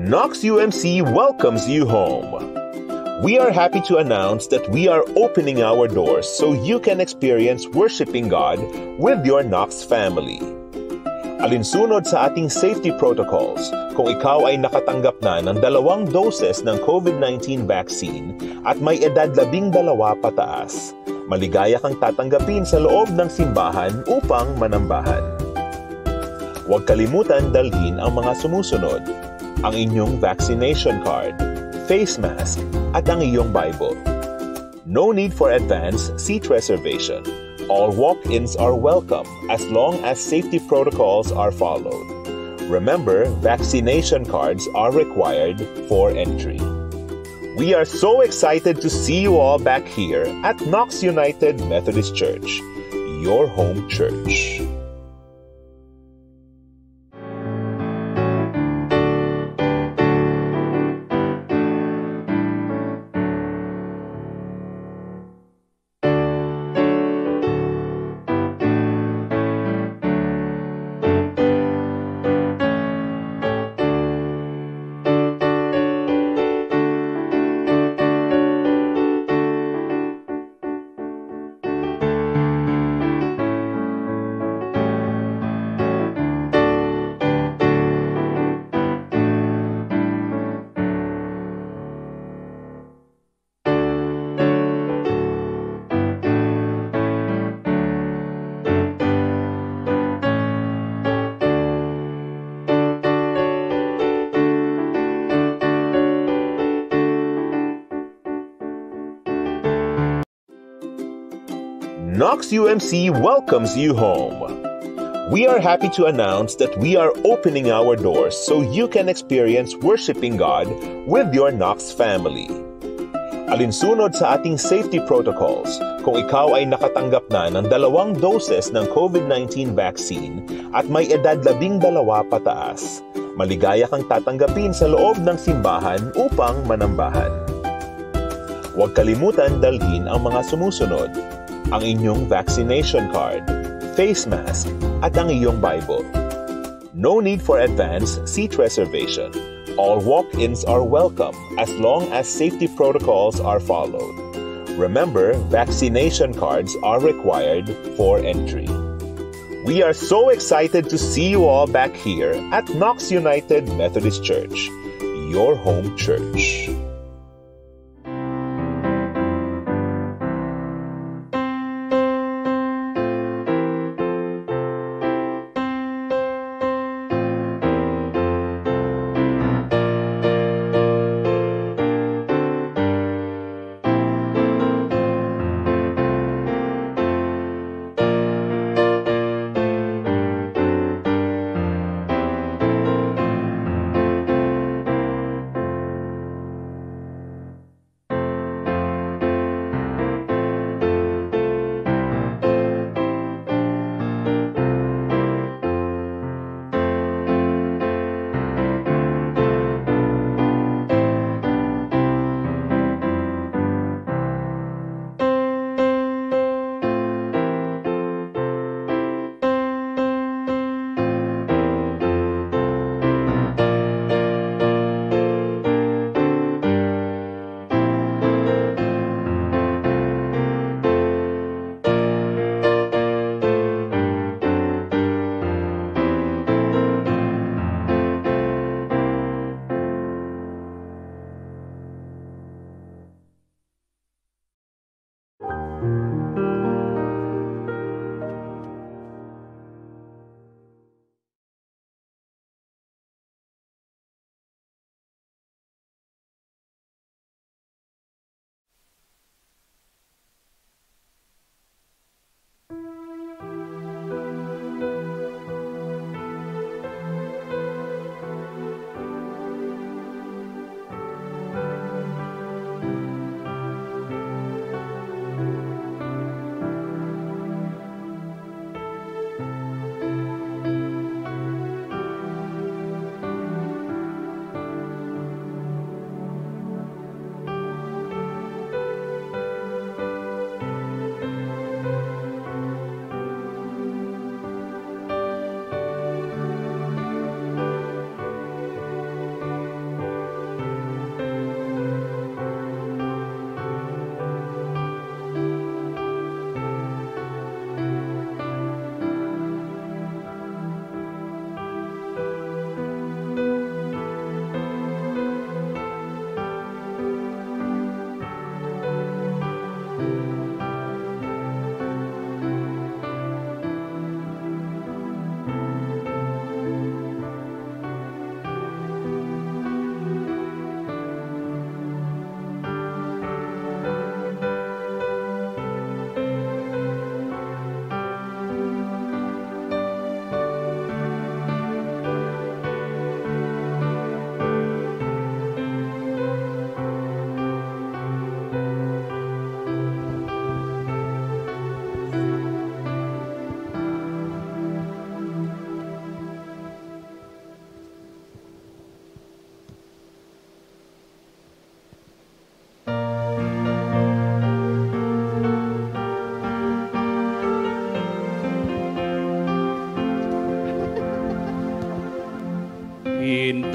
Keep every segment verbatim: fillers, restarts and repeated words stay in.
Knox U M C welcomes you home. We are happy to announce that we are opening our doors so you can experience worshiping God with your Knox family. Alinsunod sa ating safety protocols, kung ikaw ay nakatanggap na ng dalawang doses ng COVID nineteen vaccine at may edad labing dalawa pataas, maligaya kang tatanggapin sa loob ng simbahan upang manambahan. Huwag kalimutan dalhin ang mga sumusunod: ang inyong vaccination card, face mask, at ang iyong Bible. No need for advance seat reservation. All walk-ins are welcome as long as safety protocols are followed. Remember, vaccination cards are required for entry. We are so excited to see you all back here at Knox United Methodist Church, your home church. Knox U M C welcomes you home. We are happy to announce that we are opening our doors so you can experience worshiping God with your Knox family. Alinsunod sa ating safety protocols, kung ikaw ay nakatanggap na ng dalawang doses ng COVID nineteen vaccine at may edad labing dalawa pataas, maligaya kang tatanggapin sa loob ng simbahan upang manambahan. Huwag kalimutan dalhin ang mga sumusunod: ang inyong vaccination card, face mask, at ang iyong Bible. No need for advance seat reservation. All walk-ins are welcome as long as safety protocols are followed. Remember, vaccination cards are required for entry. We are so excited to see you all back here at Knox United Methodist Church, your home church.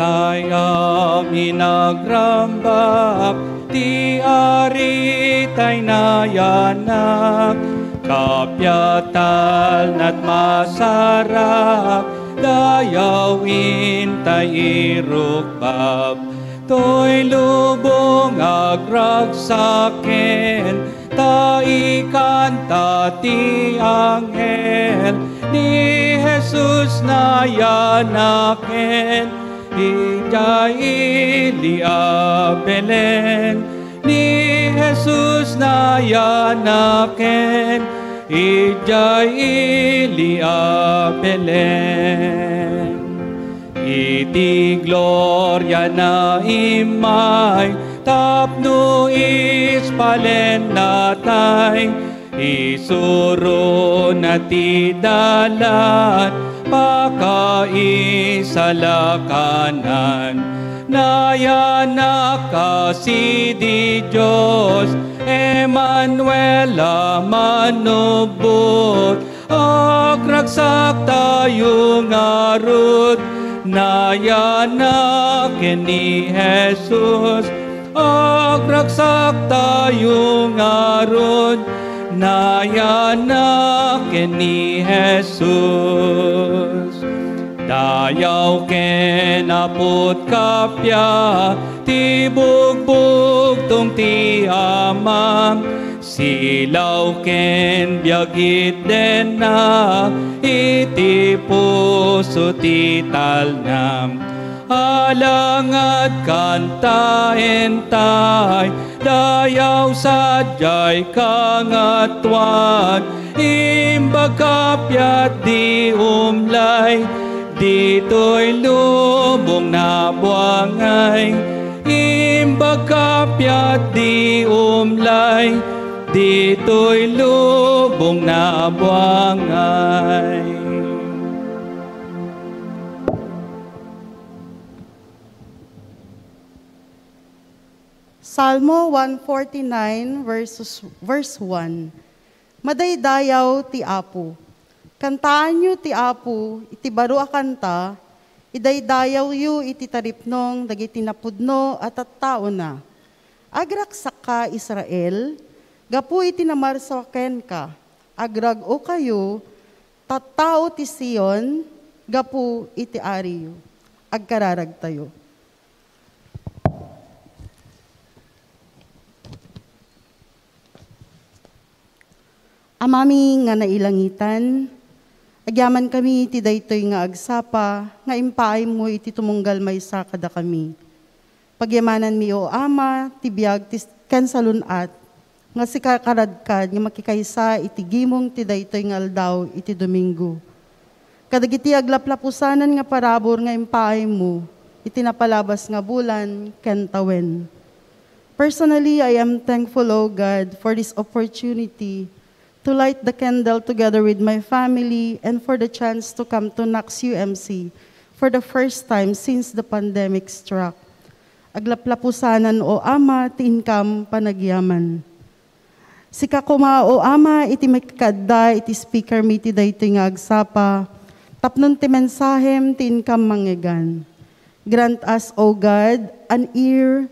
Tay amin agrambak, ti Ari tay nayanak, kapiatalnat masarak, dayaw intay irukbab. Toy lubong agragsaken, ta ikanta ti anghel, ni Jesus nayanaken, idiay ili a Belen. Ni Jesus nayanaken, idiay ili a Belen. Iti gloria na immay tapno ispalennatay, isurona ti dalan, pakaisalakanan. Nayanak a sidi Dios, Emmanuel a manubbot, agragsak tayo ngarud. Nayanak ken ni Jesus, agragsak tayo ngarud. Nayanak ken ni Jesus. Dayaw ken Apo ti kappia, ti bugbugtong ti Ama, silaw ken biag itdenna, iti puso ti talna. Alangad kantaentay, dayaw sadiay kangatoan, imbag kappia ti umlay, ditoy lubong nabuangay. Imbag kappia ti umlay, ditoy lubong nabuangay. Salmo one forty-nine, verses, verse one. Madaydayaw ti Apo. Kantaanyo ti Apo iti baro a kanta, idaydayawyo iti taripnong dagiti napudno a tattaona. Agragsakka, Israel, gapu iti namarsa kenka. Agrag-okayo, tattao ti Sion, gapu iti Ariyo. Agkararagtayo. Amami nga nailangitan, agyamankami iti daytoy nga agsapa nga impaaymo iti tumunggal maysa kadakami. Pagyamananmi, O Ama, ti biag ti ken salun-at nga sika karadkad nga makikaysa iti gimong ti daytoy nga aldaw iti Domingo. Kadagiti aglaplapusanan nga parabur nga impaaymo iti napalabas nga bulan ken tawen. Personally, I am thankful, O God, for this opportunity to light the candle together with my family and for the chance to come to Nax U M C for the first time since the pandemic struck. Aglaplapusanan, O Ama, ti inkam panagyaman. Sika koma, O Ama, iti makikadda iti speakermi iti daytoy nga agsapa, tapnon ti mensahem ti inkam mangngegan. Grant us, O God, an ear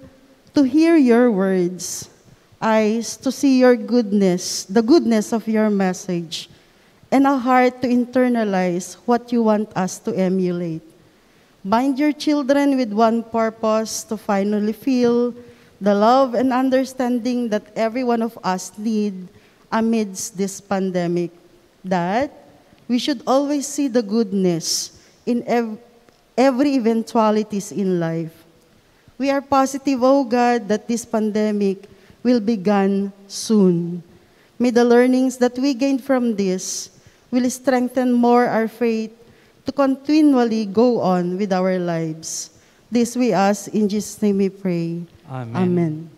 to hear your words, eyes to see your goodness, the goodness of your message, and a heart to internalize what you want us to emulate. Bind your children with one purpose to finally feel the love and understanding that every one of us need amidst this pandemic, that we should always see the goodness in ev- every eventualities in life. We are positive, O God, that this pandemic will be gone soon. May the learnings that we gained from this will strengthen more our faith to continually go on with our lives. This we ask in Jesus' name we pray. Amen. Amen.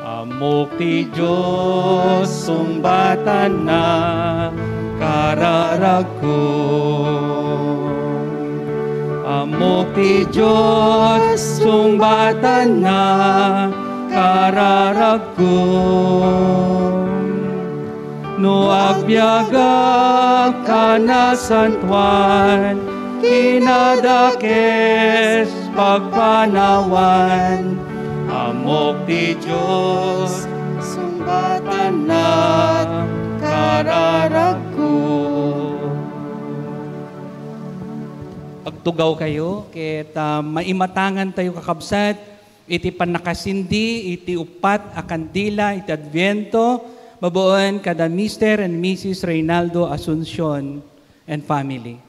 Ammok ti Dios, sungbatanna, kararagko. Ammok ti Dios, sungbatanna, kararagko. No agbiagak a nasantoan, kinadakes pagpanawan, ammok ti Dios, sungbatanna kararagko. Agtugaw kayo, ket, ah, maimatangan tayo, kakabsat, iti pannakasindi iti uppat a kandila iti Adviento, babaen kada Mister and Missus Reynaldo Asuncion and family.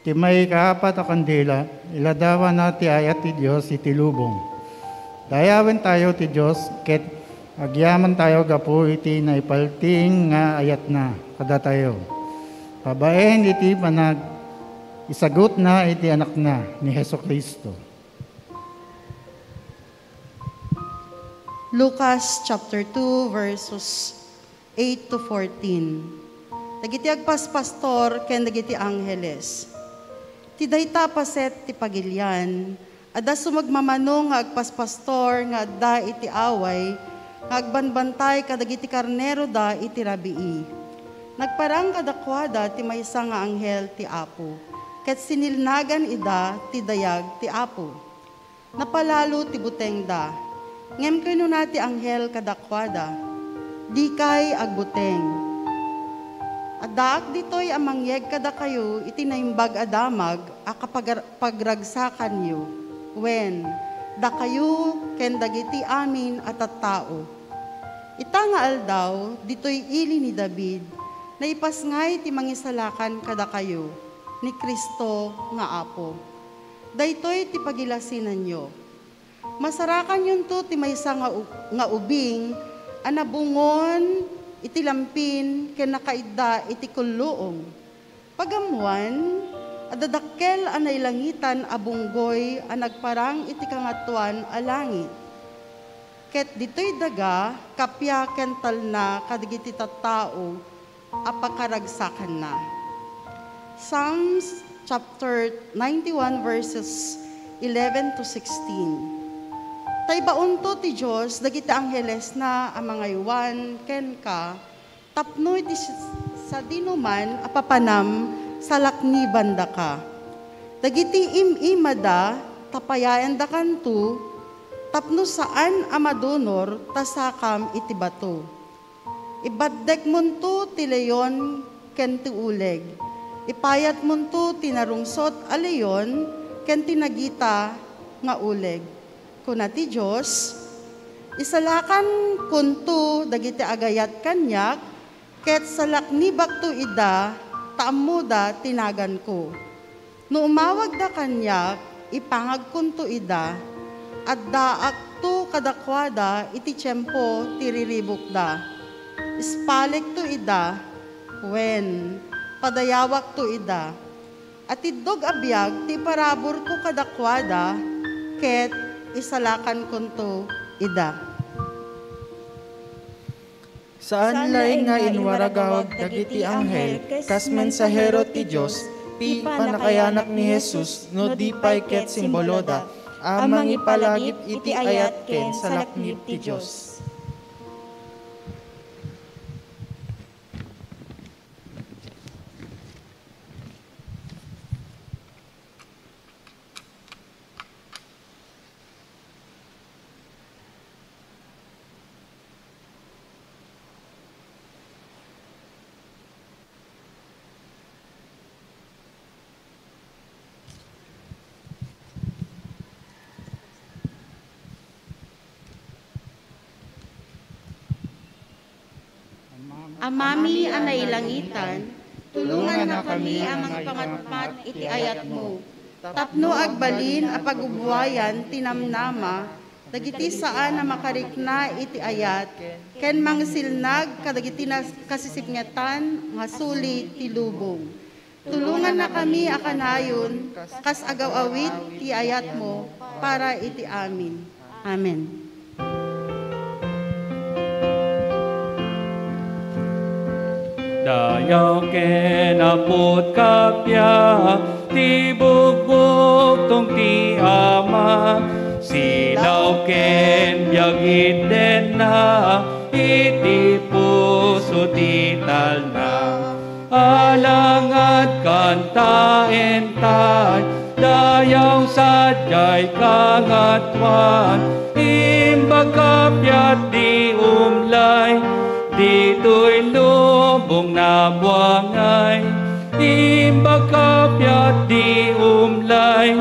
Ti maikaapat a kandila, iladawana ti ayat ti Dios iti lubong. Dayawentayo ti Dios ket agyamantayo gapu iti naipaltiing nga ayatna kadatayo, babaen iti panag-isagutna iti Anakna, ni Jesu-Cristo. Lucas chapter two, verses eight to fourteen. Dagiti agpaspastor ken dagiti angheles. Ti dayta a paset ti pagilian, adda sumagmamano nga agpaspastor nga adda iti away nga agbanbantay kadagiti karneroda iti rabii. Nagparang kadakuada ti maysa nga anghel ti Apo, ket sinilnagan ida ti dayag ti Apo. Napalalo ti butengda. Ngem kinuna ti anghel kadakuada, "Dikay agbuteng. Addaak ditoy a mangyeg kadakayo iti Naimbag a Damag a kapagar-, pagragsakanyo, wen, dakayo ken dagiti amin a tattao. Ita nga aldaw, ditoy ili ni David, naipasngay ti Mangisalakan kadakayo, ni Cristo nga Apo. Daytoy ti pagilasinanyo. Masarakanyonto ti maysa nga u-, nga ubing a nabungon iti lampin ken nakaidda iti kulluong. Pagammoan, adda dakkel a nailangitan a bunggoy a nagparang iti kangatoan a langit. Ket ditoy daga, kappia ken talna kadagiti tattao a pakaragsakanna." Psalms chapter ninety-one, verses eleven to sixteen. Ta ibaonto ti Dios dagiti anghelesna a mangaywan kenka tapno iti s-, sadinoman a papanam, salaknibandaka. Dagiti im-imada, tapayaendakanto tapno saan a madunor ta sakam iti bato. Ibaddekmonto ti leon ken ti uleg. Ipayatmonto ti narungsot a leon ken ti nagita nga uleg. Kuna ti Dios, "Isalakankonto dagiti agayat kaniak, ket salaknibakto ida, ta ammoda ti naganko." No umawagda kaniak, ipangagkonto ida. Addaakto kadakuada iti tiempo ti riribukda. Ispalekto ida, wen, padayawakto ida. Atiddog a biag ti iparaburko kadakuada, ket isalakankonto ida. Saan laeng nga inwaragawag dagiti anghel kas mensahero ti Dios, ti pannakayanak ni Jesus no di pay ket simboloda a mangipalagip iti ayat ken salaknib ti Dios. Amami a nailangitan, tulongannakami a mangipangmatmat iti ayatmo, tapno agbalin a pagubbuayan ti namnama dagiti saan a makarikna iti ayat ken mangsilnag kadagiti nas-, kasisipngetan nga suli ti lubong. Tulongannakami a kanayon kas agaw-awit ti ayatmo para iti amin. Amen. Dayaw ken aput kappia ti bugbugtong ti Ama, silaw ken biag itdenna iti puso ti talna. Alangad kantaentayo, dayaw sadiay kangatoan, imbag kappia ti umlay, ditoy lubong nabuangay. Imbag kappia ti umlay,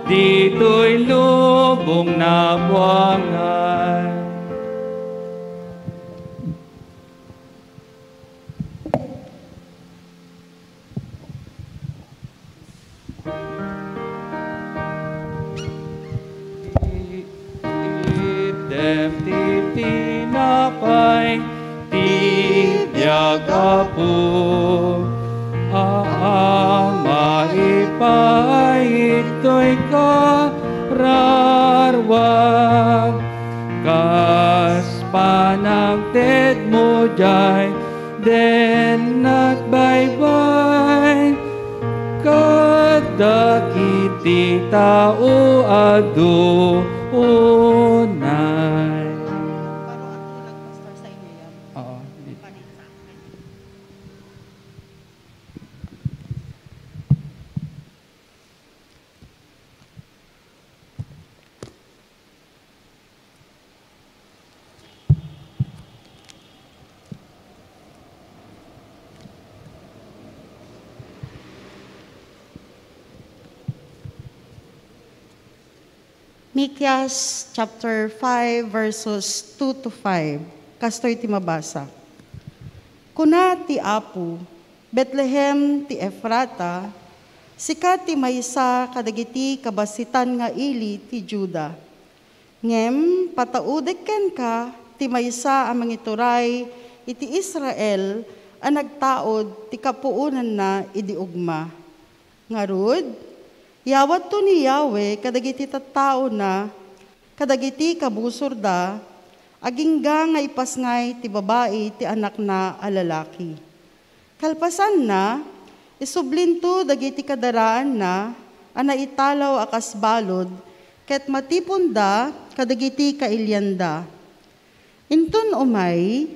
ditoy lubong nabuangay. Itdem ti tinapay, ti biag, Apo. Ama, ipaay itoy kararua, kas panangtedmo diay den nagbaybay kadagiti tao adu unay. Oo. Mikias chapter five, verses two to five. Kastoy ti mabasa. Kuna ti Apo, Betlehem ti Efrata, sika ti maysa kadagiti kabassitan nga ili ti Juda. Ngem pataudek kenka ti maysa a mangituray iti Israel a nagtaud ti kapuonanna idi ugma. Ngarud, yawatto ni Yahweh kadagiti tattaona, kadagiti kabusorda, agingga nga ipasngay ti babai ti anakna a lalaki. Kalpasanna, isublinto dagiti kadaraanna a naitalaw a kas balud ket matiponda kadagiti kailianda. Inton umay,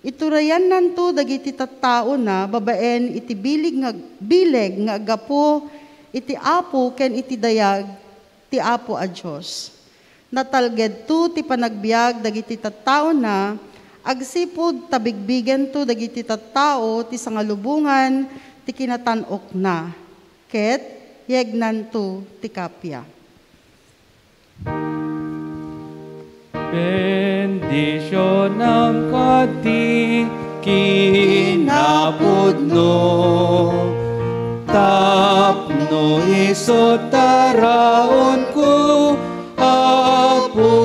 iturayannanto dagiti tattaona babaen iti bileg nga, bileg nga aggapu iti Apo ken iti dayag ti Apo a Dios. Natalgedto ti panagbiag dagiti tattaona agsipud ta bigbigento dagiti tattao ti sangalubongan ti kinatan-okna, ket yegnanto ti kappia. Bendisionam kadi kinapudno, tapno isu taraonko, Apo,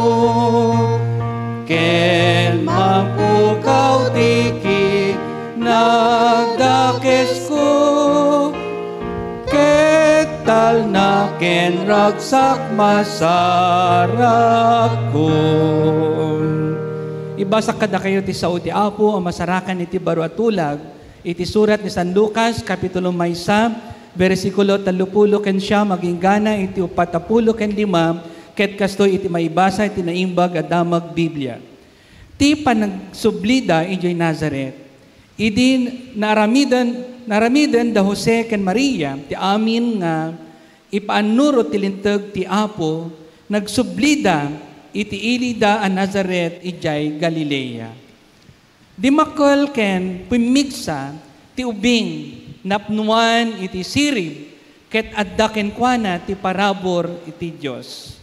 ken mapukaw ti kinagdakesko. Ket talna ken ragsak masarakon. Ibasak kadakayo ti sao ti Apo a masarakan iti baro a tulag iti surat ni San Lucas, kapitulo maysa, bersikulo tallopulo ken siam, aginggana iti uppat a pulo ken lima, ket kastoy iti maibasa iti Naimbag a Damag Biblia. Ti panagsublida idiay Nazaret. Idi naaramiden, naaramiden da Jose ken Maria ti amin nga ipaannurot ti linteg ti Apo, nagsublida iti ilida a Nazaret idiay Galilea. Dimmakkel ken pimmigsa ti ubing napnoan iti sirib ket adda kenkuana ti parabur iti Dios.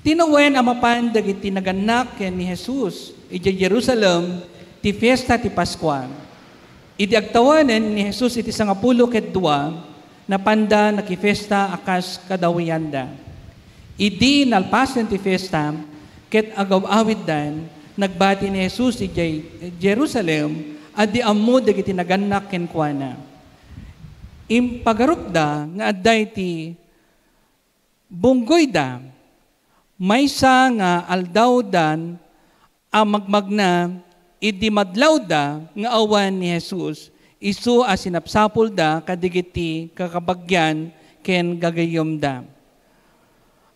Tinawen a mapan dagiti nagannak ken ni Jesus idiay Jerusalem Ti fiesta ti Paskua. Idi agtawanen ni Jesus iti sangapulo ket dua, napanda nakifiesta a kas kadawianda. Idi nalpasen ti fiesta ket agaw-awiddan, nagbati ni Jesus idiay Jerusalem a di ammo dagiti nagannak kenkuana. Impagarupda nga adda iti bunggoyda. Maysa nga aldawdan a magmagna idi madlawda nga awan ni Jesus, isu a sinapsapulda kadagiti kakabagian ken gagayyemda.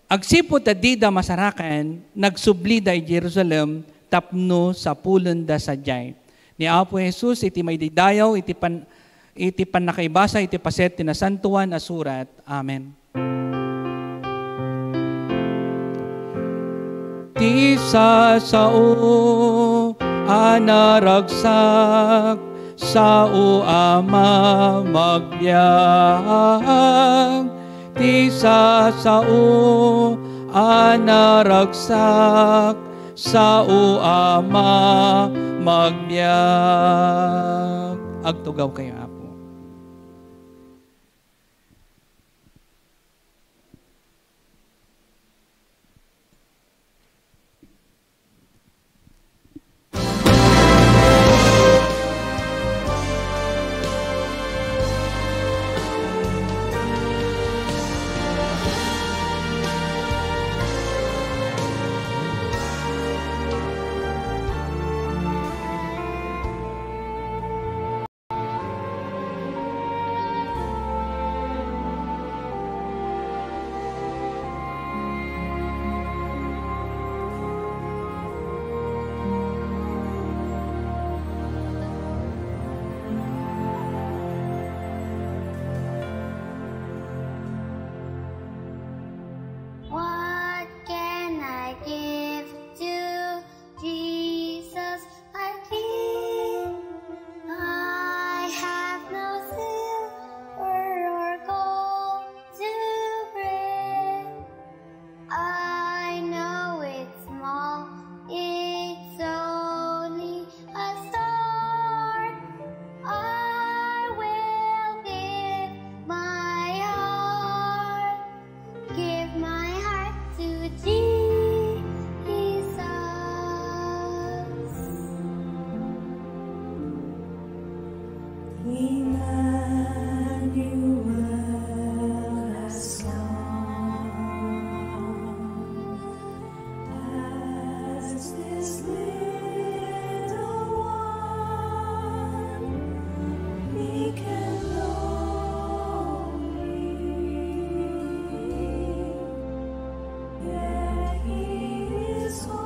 Agsipud ta dida masarakan, nagsublida idiay Jerusalem tapno sapulenda sadiay. Ni Apo Jesus iti maidaydayaw iti pan-, iti pannakaibasa iti paset ti Nasantoan a Surat. Amen. Ti sasao a naragsak, sao a mamagbiag. Ti sasao a naragsak, sao a mamagbiag. Agtugaw kayo, Apo. What can I give to Jesus, my King? I have no silver or gold to bring. I know it's small, it's only a start. I will give my heart, give my heart to Jesus. Emmanuel has come. As this little one, meek and lowly, yet he is holy.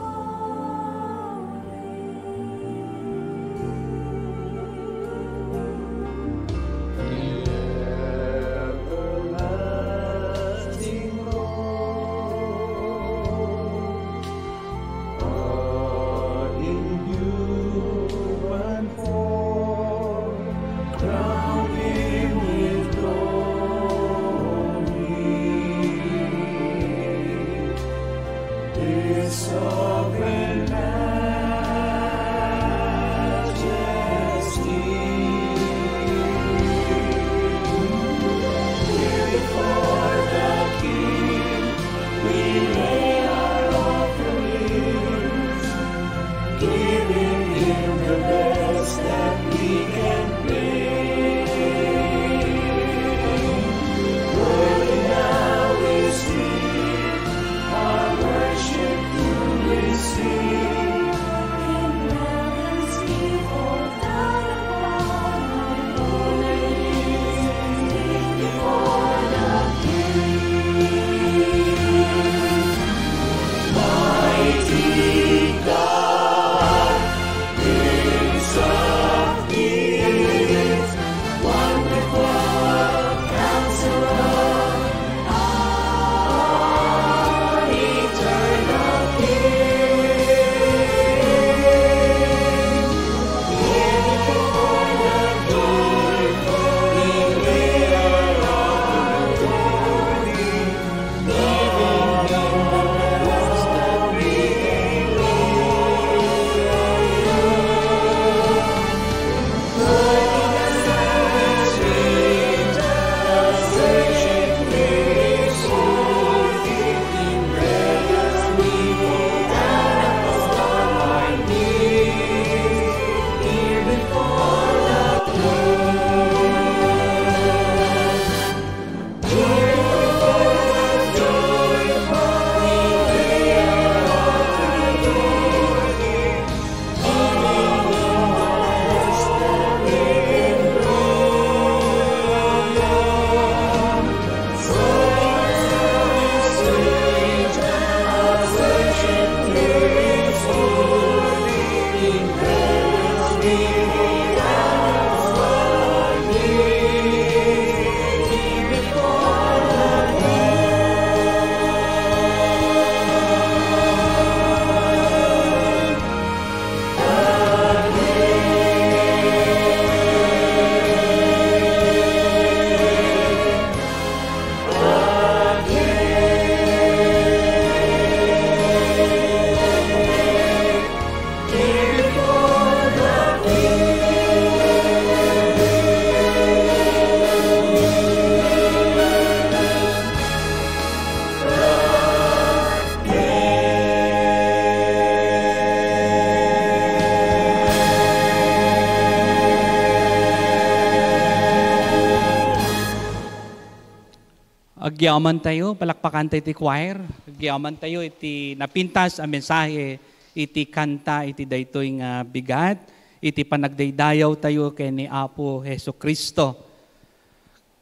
Agyaman tayo, palakpakan tayo ti choir. Agyaman tayo iti napintas a mensahe iti kanta iti daytoy nga bigat, iti panagdaydayaw tayo ken ni Apo Jesu-Cristo.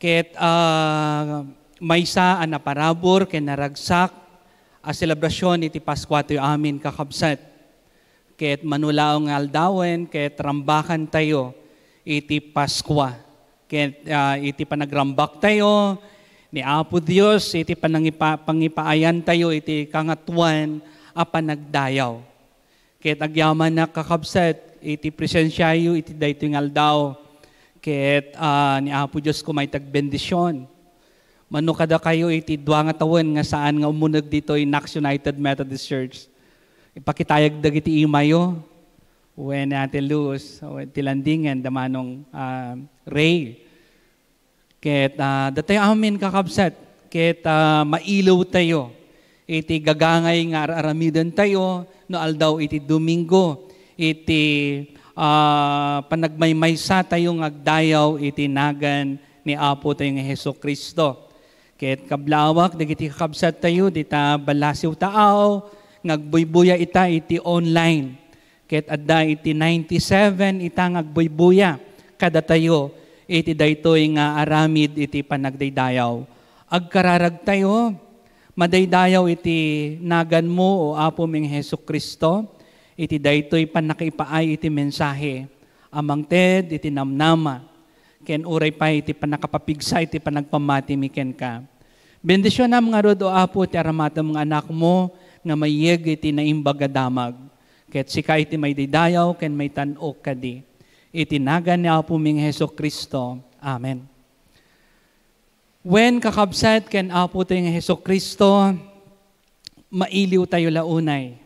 Ket, ah, maysa a naparabur ken naragsak a selebrasion iti Paskua tayo amin, kakabsat. Ket mano laeng nga aldawen, ket rambakan tayo iti Paskua. Ket, ah, iti panagrambak tayo ni Apo Dios, iti panangipa-, pangipaayan tayo iti kangatoan a panagdayaw. Ket agyamanak, kakabsat, iti presensiayo iti daytoy nga aldaw. Ket, ah, ni Apo Dios koma iti agbendision. Mano kadakayo iti dua nga tawen nga saan nga umuneg ditoy Knox United Methodist Church. Ipakitayag dagiti imayo. Wen Ate Luz, wen ti landingen, da Manong, ah, Ray. Ket, ah, datayo amin, kakabsat, ket, ah, mailiw tayo iti gagangay nga ar-aramiden tayo no aldaw iti Domingo, iti, ah, panagmaymaysa tayo nga agdayaw iti nagan ni Apo tayo nga Jesu-Cristo. Ket kablawak dagiti kakabsat tayo dita ballasiw taaw nga agbuybuya ita iti online. Ket adda iti ninety-seven ita nga agbuybuya kadatayo iti daytoy nga aramid iti panagdaydayaw. Agkararagtayo, madaydayaw iti naganmo, O Apom nga Jesu-Cristo, iti daytoy pannakaipaay iti mensahe a mangted iti namnama, ken uray pay iti pannakapapigsa iti panagpammatimi kenka. Bendisionam ngarud, O Apo, ti aramatem nga anakmo nga mayeg iti naimbag a damag. Ket sika iti maidaydayaw ken maitan-ok kadi. Iti nagan ni Apomi nga Jesu-Cristo. Amen. Wen, kakabsat ken Apo tayo nga Jesu-Cristo, mailiw tayo la unay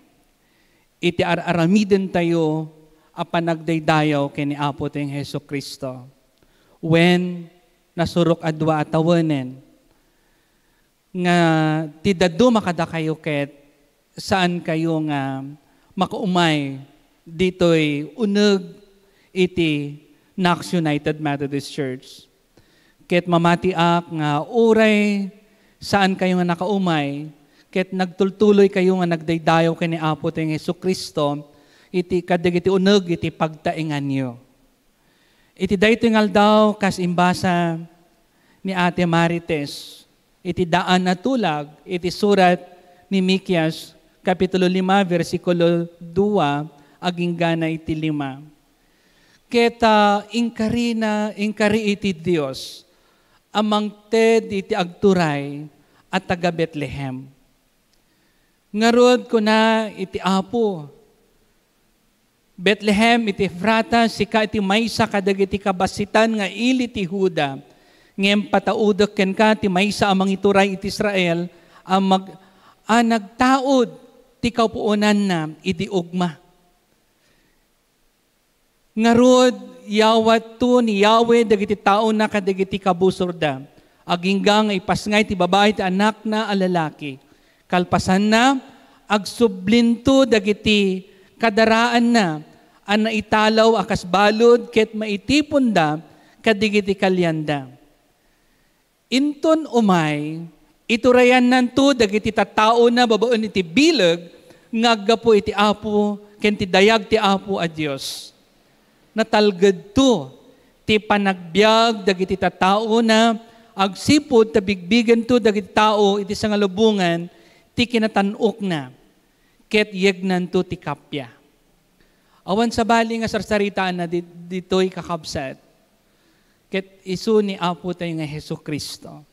iti ar-aramiden tayo a panagdaydayaw ken ni Apo tayo nga Jesu-Cristo. Wen, nasurok a dua a tawenen nga ti dadduma kadakayo ket saan kayo nga makaumay ditoy uneg iti Knox United Methodist Church. Ket mamatiak nga uray saan kayo nga nakaumay, ket nagtultuloy kayo nga nagdaydayaw ken ni Apo tayo nga Jesu-Cristo iti kadagiti uneg iti pagtaenganyo. Iti daytoy nga aldaw, kas imbasa ni Ate Marites, iti daan a tulag, iti surat ni Mikias, Kapitulo lima, bersikulo dua, aginggana iti lima. Ket, ah, inkarina, inkari iti Dios a mangted iti agturay a taga Betlehem. Ngarud, kuna iti Apo, Betlehem iti Efrata, sika iti maysa kadagiti kabasitan nga ili ti Juda. Ngem pataudek kenka ti maysa a mangituray iti Israel a mag-, a nagtaud ti kapuonanna idi ugma. Ngarud, yawatto ni Yahweh dagiti taona kadagiti kabusorda. Agingga nga ipasngay ti babai ti anakna a lalaki. Kalpasanna, agsublinto dagiti kadaraanna a naitalaw a kas balud ket maitiponda kadagiti kalianda. Inton umay, iturayannanto dagiti tattaona babaen iti bileg nga aggapu iti Apo ken ti dayag ti Apo a Dios. Natalgedto ti panagbiag dagiti tattaona agsipud ta bigbigento dagiti tao iti sangalubongan ti kinatan-okna, ket yegnanto ti kappia. Awan sabali nga sarsaritaanna di-, ditoy, kakabsat, ket isu ni Apotayo nga Jesu-Cristo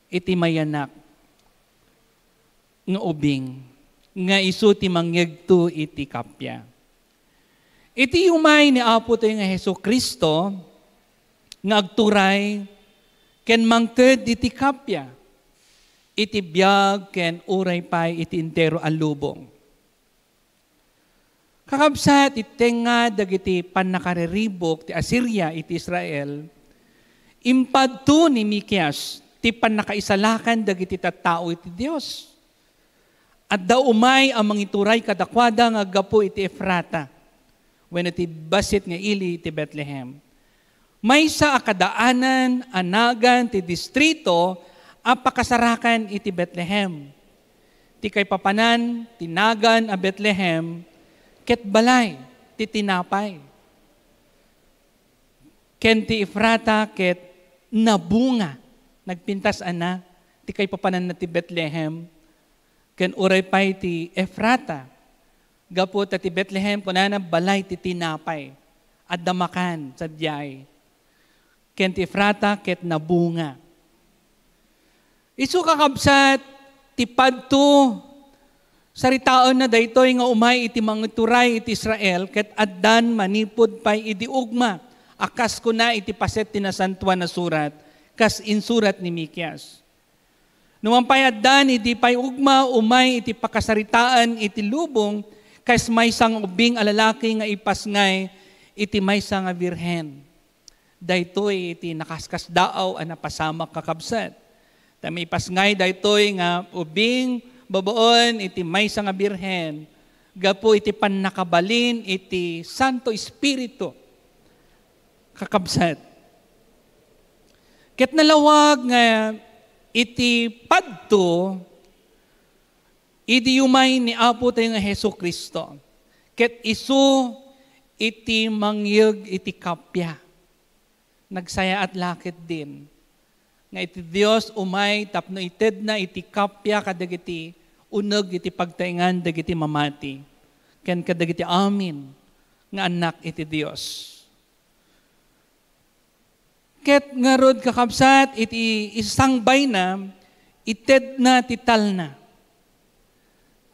iti mayanak nga ubing, nga isu ti mangyegto iti kappia. Iti umay ni Apotayo nga Jesu-Cristo nga agturay ken mangted iti kappia, iti biag ken uray pay iti entero a lubong. Kakabsat, iti tengnga dagiti pannakariribuk ti Asiria iti Israel, impadto ni Mikias ti pannakaisalakan dagiti tattao iti Dios. Adda umay a mangituray kadakuada nga aggapu iti Efrata, wenno ti bassit nga ili iti Betlehem. Maysa a kadaanan a nagan ti distrito a pakasarakan iti Betlehem. Ti kaipapanan ti nagan a Betlehem ket balay ti tinapay. Ken ti Efrata ket nabunga. Nagpintas a na ti kaipapananna ti Betlehem. Ken uray pay ti Efrata, gapu ta ti Betlehem, kunana, balay ti tinapay. Adda makan sadiay. Ken ti Efrata ket nabunga. Isu, kakabsat, ti padto, saritaenna daytoy nga umay iti mangituray iti Israel, ket addan manipud pay idi ugma, a kas kuna iti paset ti Nasantoan a Surat, kas insurat ni Mikias. No man pay addan idi pay ugma, umay iti pakasaritaan iti lubong, kas maysa nga ubing a lalaki nga ipasngay iti maysa nga birhen. Daytoy iti nakaskasdaaw a napasamak, kakabsat. Ta maipasngay daytoy nga ubing babaen iti maysa nga birhen gapu iti pannakabalin iti Santo Espiritu, kakabsat. Ket nalawag nga iti padto idi umay ni Apotayo nga Jesu-Cristo, ket isu iti mangyeg iti kappia. Nagsayaat la ketdin nga iti Dios umay tapno itedna iti kappia kadagiti uneg iti pagtaengan dagiti mamati ken kadagiti amin nga annak iti Dios. Ket ngarud, kakabsat, iti isangbayna, itedna ti talna.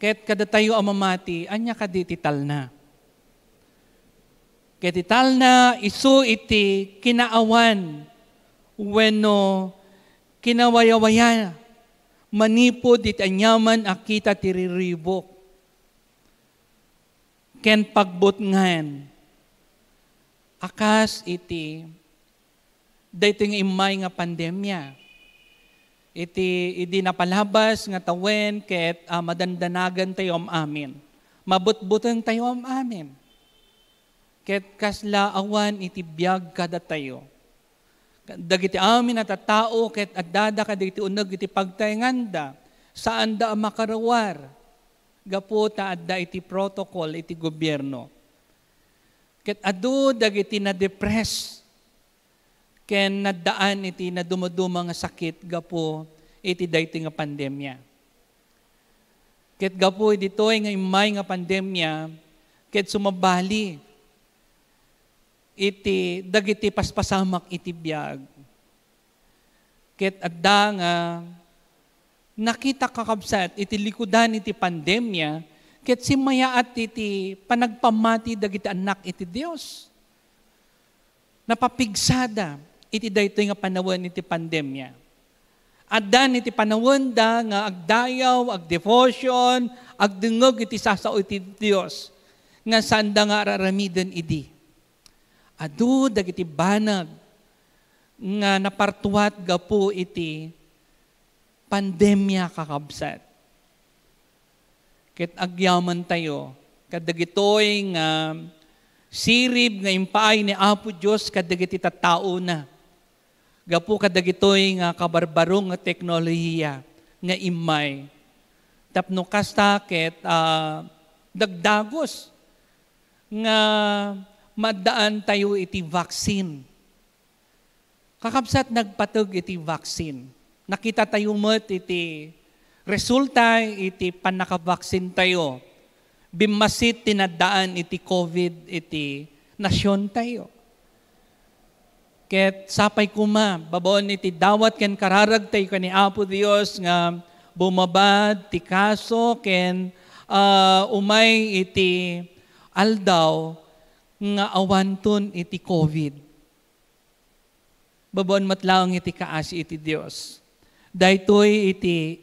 Ket kadatayo a mamati, ania kadi ti talna? Ket ti talna isu iti kinaawan wenno kinawayawaya manipud iti aniaman a kita ti riribuk ken pagbutngan a kas iti daytoy nga immay nga pandemia. Iti, idi napalabas nga tawen ket, ah, madandanagan tayo am-amin. Mabutbuteng tayo am-amin. Ket kasla awan iti biag kadatayo. Dagiti amin a tattao ket addada kadagiti uneg iti pagtaenganda, saanda a makaruar gapu ta adda iti protocol iti gobierno. Ket adu dagiti nadepress ken naddaan iti nadumoduma nga sakit gapu iti daytoy nga pandemia. Ket gapu ditoy nga immay nga pandemia, ket sumabali iti dagiti paspasamak iti biag. Ket adda nga nakita, kakabsat, iti likudan iti pandemia, ket simmayaat iti panagpammati dagiti annak iti Dios. Napapigsada iti daytoy nga panawen iti pandemia. Addan iti panawenda nga agdayaw, agdevotion, agdengngeg iti sasao iti Dios, nga saanda nga ar-aramiden idi. Adu dagiti banag nga napartuat gapu iti pandemia, kakabsat. Ket agyamantayo kadagitoy nga sirib nga impaay ni Apo Dios kadagiti tattaona gapu kadagitoy nga kabarbaro nga teknolohiya nga immay. Tapno kasta ket, ah, dagdagus nga maaddaantayo iti vaccine. Kakabsat, nagpateg iti vaccine. Nakitatayo met iti resulta iti pannakabaksintayo. bimmasit ti naddaan iti covid iti nasiontayo. Ket sapay koma, babaen iti dawat ken kararagtayo ken ni Apo Dios nga bumabad ti kaso ken, ah, umay iti aldaw nga awanton iti covid. Babaen met laeng iti kaasi iti Dios. Daytoy iti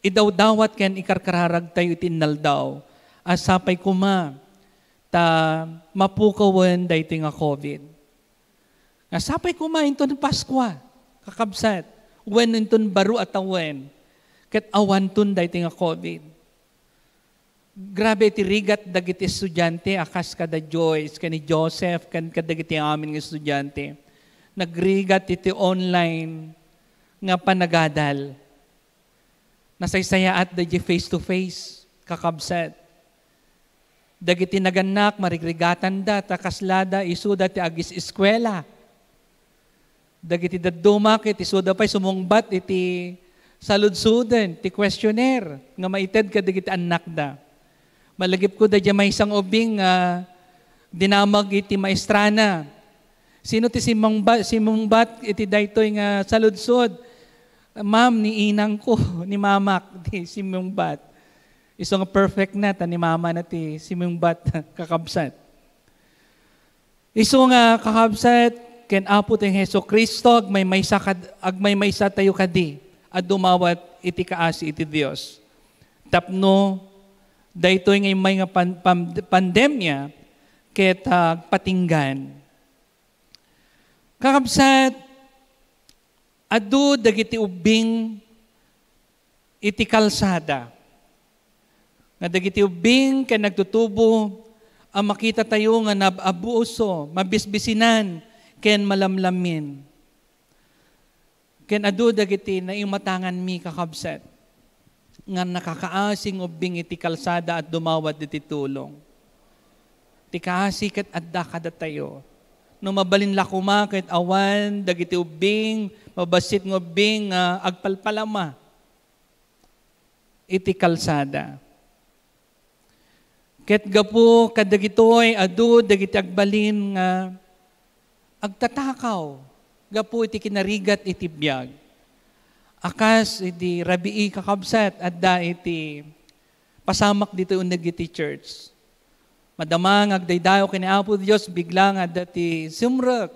idawdawat ken ikarkararagtayo iti innaldaw a sapay koma ta mapukawen daytoy nga covid. Nga sapay koma inton Paskua, kakabsat, wenno inton baro a tawen, ket awanton daytoy nga covid. Grabe ti rigat dagiti estudiante a kas kada Joyce, ken ni Joseph, ken kadagiti amin nga estudiante. Nagrigat iti online nga panagadal. Nasaysayaat daydi face to face, kakabsat. Dagiti nagannak, marigrigatanda, ta kaslada, isuda ti agis-eskuela. Dagiti dadduma ket isuda pay sumungbat iti saludsoden ti questionnaire nga maited kadagiti annakda. Malagipko daydiay maysa nga ubing nga dinamag iti maestrana. "Sino ti simungba-, simungbat iti daytoy nga saludsod?" "Ma'am, ni inangko, ni mamak ti simungbat." Isu nga perfect na, ta ni mama na ti simungbat, kakabsat. Isu nga, kakabsat, ken Apo tayong Jesu-Cristo, agmaymaysa kad-, agmaymaysa tayo kadi a dumawat iti kaasi iti Dios. Tapno daytoy nga immay nga pan-, pam-, pandemia ket, ah, agpatinggan. Kakabsat, adu dagiti ubbing iti kalsada. Nga dagiti ubbing ken nagtutubo a makitatayo nga nab-abuso, mabisbisinan, ken malamlamin. Ken adu dagiti naimatanganmi, kakabsat, nga nakakaasi nga ubbing iti kalsada a dumawat iti tulong. Ti kaasi ket adda kadatayo. No mabalin la koma ket awan dagiti ubbing, mabassit nga ubbing nga agpalpalama iti kalsada. Ket gapu kadagitoy, adu dagiti agbalin nga agtatakaw gapu iti kinarigat iti biag. A kas idi rabii, kakabsat, adda iti pasamak ditoy uneg iti church. Madama nga agdaydayaw ken ni Apo Dios, bigla nga adda ti simrek.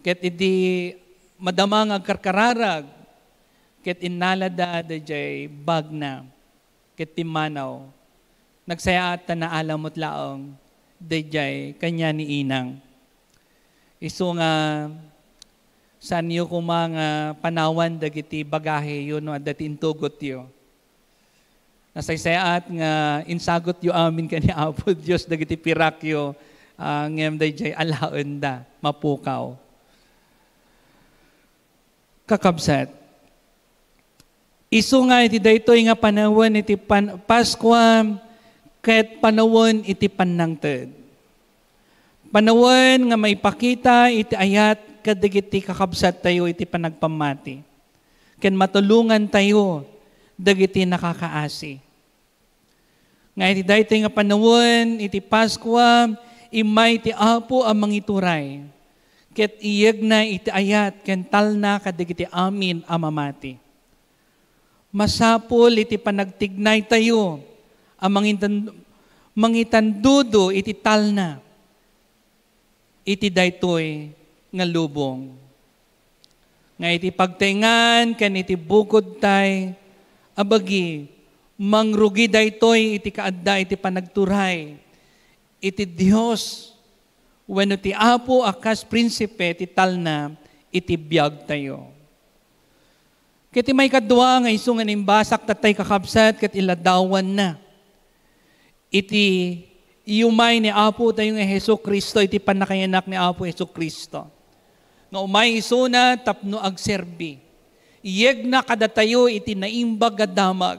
Ket idi madama nga agkarkararag, ket innalada daydiay bagna, ket pimmanaw. Nagsayaat ta naala met laeng daydiay kaniana ni inang. Isu nga, saanyo koma nga panawan dagiti bagaheyo no adda ti intugotyo. Nasaysayaat nga insagutyo amin ken ni Apo Dios dagiti pirakyo, ah, ngem daydiay alaenda, mapukaw. Kakabsat, isu nga iti daytoy nga panawen iti pan-, Paskua ket panawen iti pannangted. Panawen nga maipakita iti ayat kadagiti kakabsattayo iti panagpammati, ken matulongantayo dagiti nakakaasi. Nga iti daytoy nga panawen iti Paskua, immay ti Apo a mangituray, ket iyegna iti ayat ken talna kadagiti amin a mamati. Masapul iti panagtignaytayo a mangitan-, mangitandudo iti talna iti daytoy nga lubong. Nga iti pagtaengan ken iti bukodtay a bagi, mangrugi daytoy iti kaadda iti panagturay iti Dios wenno ti Apo a kas prinsipe ti talna iti biagtayo. Ket ti maikadua nga isu nga naimbasak tatay, kakabsat, ket iladawanna iti iumay ni Apo tayo nga Jesu-Cristo, iti pannakayanak ni Apo Jesu-Cristo, nga umay isuna tapno agserbi. Iyegna kadatayo iti naimbag a damag.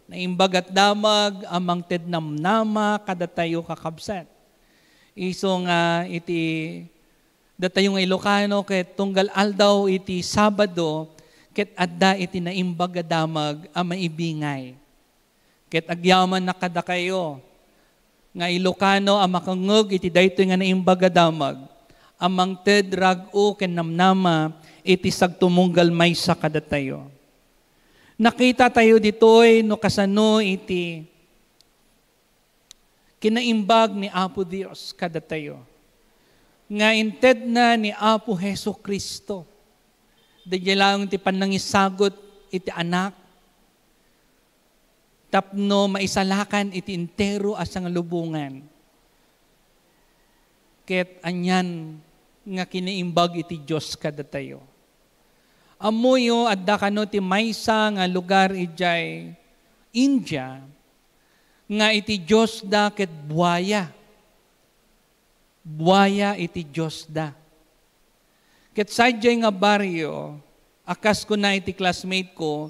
Naimbag a damag a mangted namnama kadatayo, kakabsat. Isu nga iti datayo nga Ilocano ket tunggal aldaw iti Sabado ket adda iti naimbag a damag a maibingay. Ket agyamanna kadakayo nga Ilocano a makangngeg iti daytoy nga naimbag a damag a mangted rag-o ken namnama iti sagtumunggal maysa kadatayo. Nakita tayo ditoy no kasano iti kinaimbag ni Apo Dios kadatayo, nga intedna ni Apo Jesu-Cristo. Daydiay laeng ti pannangisagut iti Anak tapno maisalakan iti entero a sangalubongan. Ket anian nga kinaimbag iti Dios kadatayo. Ammoyo, adda kano ti maysa nga lugar idiay India nga iti diosda ket buaya. Buaya iti diosda. Ket sadiay nga barrio, a kas kuna iti classmate ko,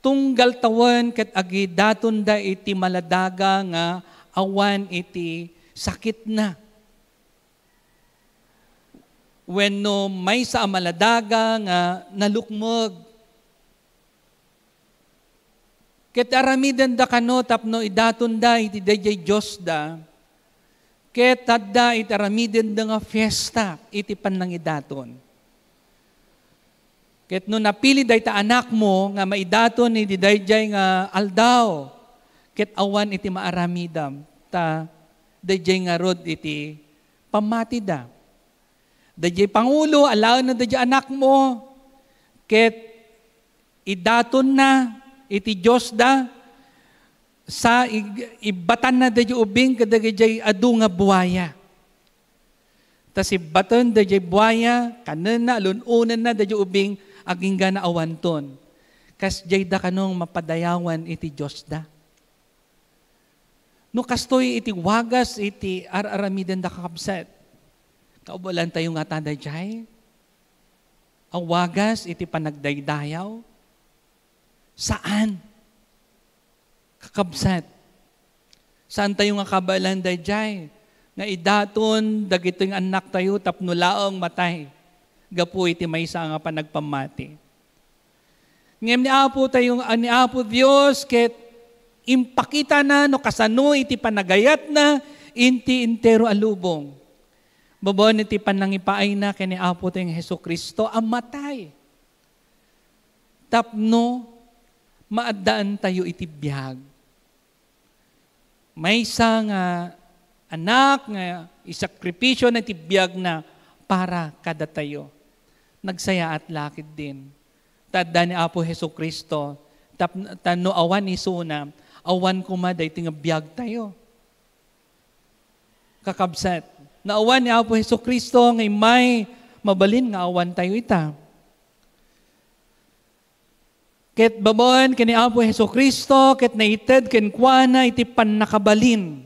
tunggal tawen ket agidatonda iti maladaga nga awan iti sakitna. Wenno maysa a maladaga nga nalukmeg. Ket aramidenda kano tapno idatonda iti daydiay diosda, ket adda iti aramidenda nga fiesta iti pannangidaton. Ket no napili dayta anakmo nga maidaton iti daydiay nga aldaw, ket awan iti maaramidam, ta daydiay ngarud iti pammatida. Daydiay pangulo, alaenna daydiay anakmo, ket idatonna iti diosda, sa ig-, ibbatanna daydiay ubing kadagiti adu nga buaya. Ta sibbaten daydiay buaya, kanenna, alun-onenna daydiay ubing, agingga naawanton. Kasdiay da kano nga mapadayawan iti diosda. No kastoy iti wagas iti ar-aramidenda, kakabsat, kabaelantayo ngata daydiay a wagas iti panagdaydayaw? Saan, kakabsat. Saantayo nga kabaelan daydiay nga idaton dagitoy nga annaktayo tapno laeng matay gapu iti maysa nga panagpammati. Ngem ni Apo tayo, ni Apo Dios ket impakitana no kasano iti panagayatna iti entero a lubong. Babaen iti panangipaayna ken ni Apo tayo nga Jesu-Cristo a matay tapno maaddaantayo iti biag. Maysa nga anak nga isakripisio na ti biagna para kadatayo. Nagsayaat la ketdin. Ta adda ni Apo Jesu-Cristo, tap-, ta no awan isuna, awan koma daytoy nga biagtayo. Kakabsat, no awan ni Apo Jesu-Cristo nga immay, mabalin nga awantayo ita. Ket babaen ken ni Apo Jesu-Cristo, ket naited kenkuana iti pannakabalin.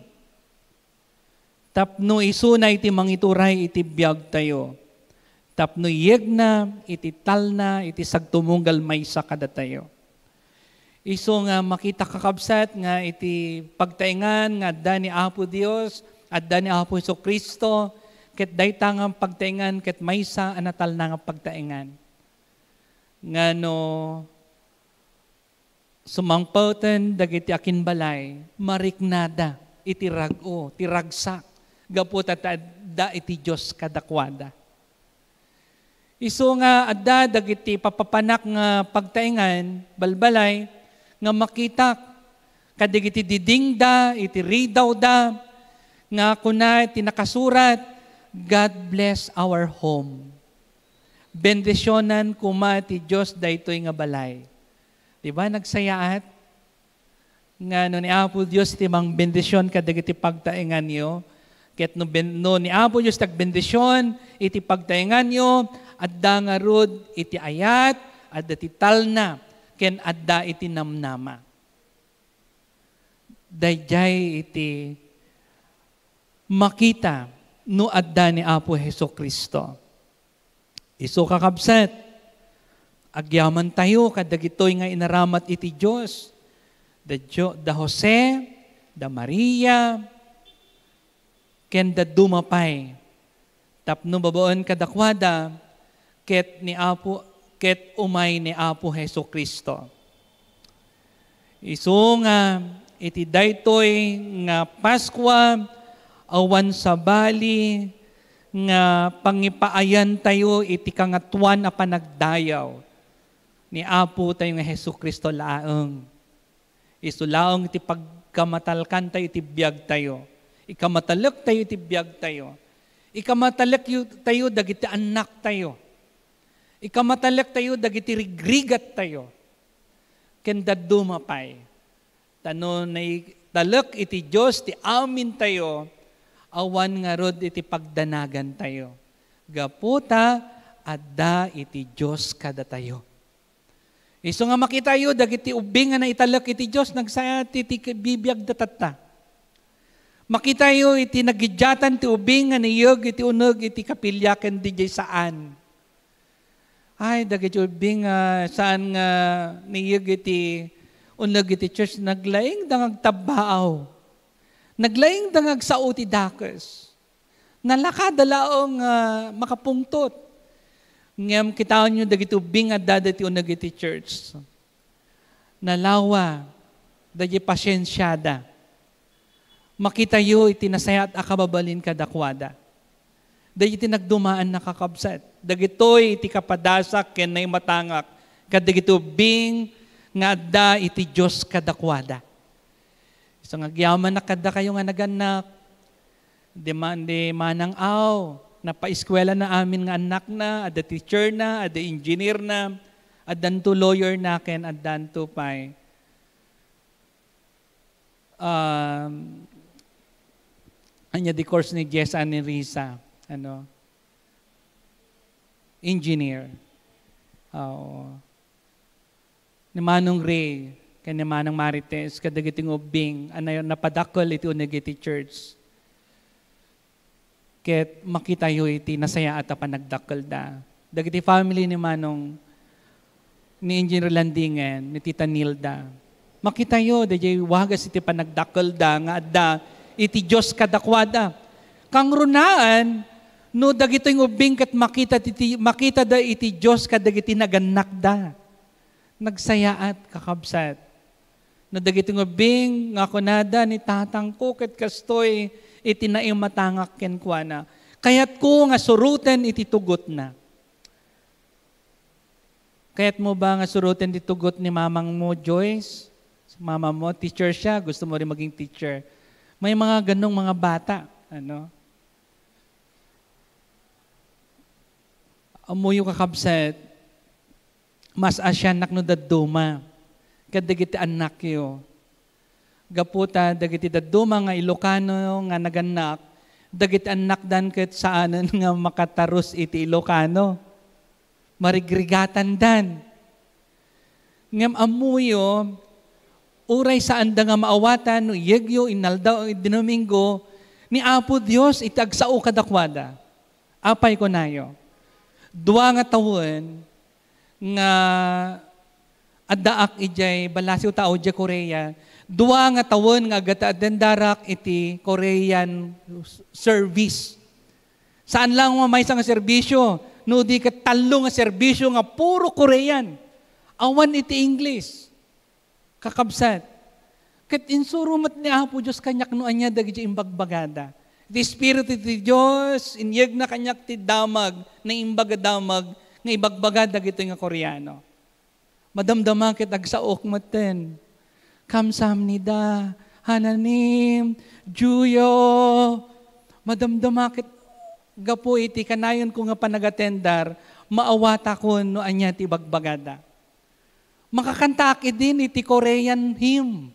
Tapno isuna iti mangituray iti biagtayo. Tapno iyegna iti talna iti sagtumunggal maysa kadatayo. Isu nga makita, kakabsat, nga iti pagtaengan nga adda ni Apo Dios, adda ni Apo Jesu-Cristo, ket dayta nga pagtaengan ket maysa a natalna nga pagtaengan. Nga no sumangpeten dagiti akinbalay, mariknada iti rag-o, ti ragsak, gapu ta adda iti Dios kadakuada. Isu nga adda dagiti papapanak nga pagtaengan, balbalay, nga makitak kadagiti didingda, iti ridawda, nga kuna ti nakasurat, "God bless our home." Bendisionan koma ti Dios daytoy nga balay. Di ba, nagsayaat? Nga no ni Apo Dios ti mangbendision kadagiti pagtaenganyo, ket no ben-, no ni Apo Dios ti agbendision iti pagtaenganyo, adda ngarud iti ayat, adda ti talna, ken adda iti namnama. Daydiay iti makita no adda ni Apo Jesu-Cristo. Isu, kakabsat, agyamantayo kadagitoy nga inaramat iti Dios, da Jo-, da Jose, da Maria, ken da duma pay. Tapno babaen kadakuada, ket ni Apo, ket umay ni Apo Jesu-Cristo. Isu nga iti daytoy nga Paskua, awan sabali nga pangipaayantayo iti Kangatoan a panagdayaw ni Apo tayo nga Jesu-Cristo laeng. Isu laeng ti pagkamatalkantayo iti biagtayo. Ikamatalektayo iti biagtayo. Ikamatalektayo dagiti annaktayo. Ikamatalektayo dagiti rigrigattayo. Ken dadduma pay. Ta no naitalek iti Dios ti amintayo, awan ngarud iti pagdanagantayo. Gapu ta adda iti Dios kadatayo. Isu nga makitayo dagiti ubbing nga naitalek iti Dios, nagsayat iti bibiagda tatta. Makitayo iti nagidiatan ti ubbing nga niyeg iti uneg iti kapilya ken didiay saan. Ay, dagiti ubbing nga saan nga niyeg iti uneg iti church, naglaingda nga agtabbaaw. Naglaingda nga agsao ti dakes. Nalakada laeng nga makapungtot. Ngem kitaenyo dagiti ubbing nga adda iti uneg iti church. Nalawa, dagiti pasiensiada. Makitayo iti nasayaat a kababalin kadakuada. Dagiti nagdumaan, nakakabsat. Dagitoy iti kapadasak ken naimatangak kadagiti ubbing nga adda iti Dios kadakuada. Isu nga agyamanak kadakayo nga nagannak, di man, di manang aw, napaeskuela na amin nga annakna, adda teacher na, adda engineer na, addanto lawyer na, ken addanto pay. Um, anya di course ni Jess and ni Risa? Ano? Engineer. Oo. Ni Manong Ray, ken ni Manang Marites, kadagiti ubbing, a napadakkel iti uneg iti church. Ket makitayo iti nasayaat a panagdakkelda. Dagiti family ni Manong, ni Engineer Landingen, ni Tita Nilda. Makitayo, daydiay wagas iti panagdakkelda nga adda iti Dios kadakuada. Kangrunaan, no dagitoy nga ubbing ket makita ti, makitada iti Dios kadagiti nagannakda. Nagsayaat, kakabsat. No dagiti nga ubbing nga kunada ni tatangko ket kastoy iti naimatangak kenkuana. Kayatko nga suroten iti tugotna. Kayatmo ba nga suroten ti tugot ni mamangmo, Joyce? Mama mo, teacher siya, gusto mo rin maging teacher. May mga ganong mga bata, ano? Ammoyo, kakabsat, mas asiannak no dadduma kadagiti annakyo. Gapu ta dagiti dadduma nga Ilocano nga nagannak, dagiti annakdan ket saanen nga makatarus iti Ilocano. Marigrigatandan. Ngem ammoyo, uray saanda nga maawatan no iyegyo, inaldaw, o Domingo, ni Apo Dios iti agsao kadakuada. Apay kunayo? Dua nga tawen nga addaak idiay Balasiw tao, idiay Korea. Dua nga tawen nga agata-, atendarak iti Korean service. Saan lang nga maysa nga serbisyo, no di ket tallo nga serbisyo nga puro Korean. Awan iti English. Kakabsat, ket insuro met ni Apo Dios kaniak no ania dagiti imbagbagada. Ti Espiritu ti Dios, inyegna kaniak ti damag, naimbag a damag, nga ibagbaga dagitoy nga Koreano. Madamdama ket agsaok metten. Kamsamnida, Hananim, Juyo. Madamdama ket gapu iti kanayonko nga panagatendar, maawatakon no ania ti ibagbagada. Makakantaak idin iti Korean hymn.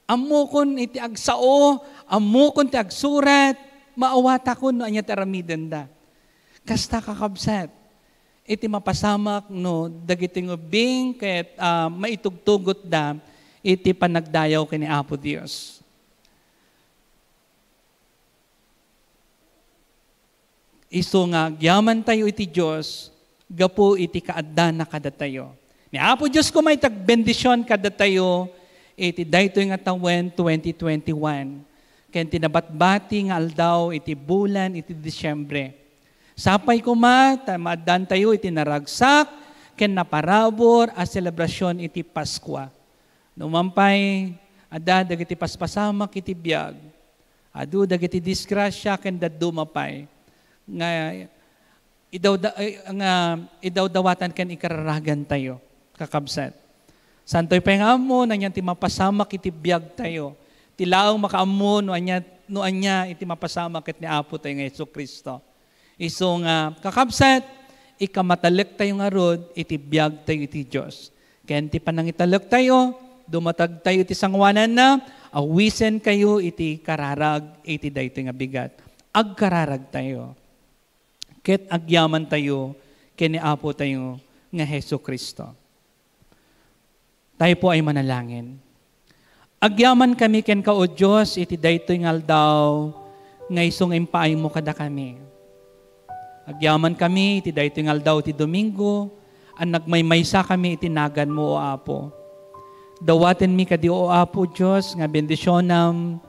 Ammokon iti agsao, ammokon ti agsurat, maawatakon no ania ti aramidenda. Kasta, kakabsat, iti mapasamak no dagiti nga ubbing ket, ah, maitugtugotda iti panagdayaw ken ni Apo Dios. Isu nga agyamantayo iti Dios gapu iti kaaddana kadatayo. Ni Apo Dios koma iti agbendision kadatayo iti daytoy nga tawen twenty twenty-one, ken ti nabatbati nga aldaw iti bulan iti Disiembre. Sapay koma ta maaddantayo iti naragsak ken naparabur a selebrasion iti Paskua. No man pay, adda dagiti paspasamak iti biag, adu dagiti disgrasia ken dadduma pay nga idawda-, ay, nga idawdawatan ken ikararagantayo, kakabsat. Santoy pay nga ammo, no ania ti mapasamak iti biagtayo. Ti laeng makaammo no ania, no ania iti mapasamak ket ni Apo tayo nga Jesu-Cristo. Isu nga, kakabsat, ikamatalettayo ngarud iti biagtayo iti Dios. Ken ti panangitalektayo, dumatagtayo iti sangoananna, awisenkayo iti kararag iti daytoy nga bigat. Agkararagtayo. Ket agyamantayo ken ni Apo tayo nga Jesu-Cristo. Tayo po ay manalangin. Agyamankami kenka, O Dios, iti daytoy nga aldaw nga isu nga impaaymo kadakami. Agyamankami iti daytoy nga aldaw ti Domingo a nagmaymaysakami iti naganmo, O Apo. Dawatenmi kadi, O Apo Dios, nga bendisionam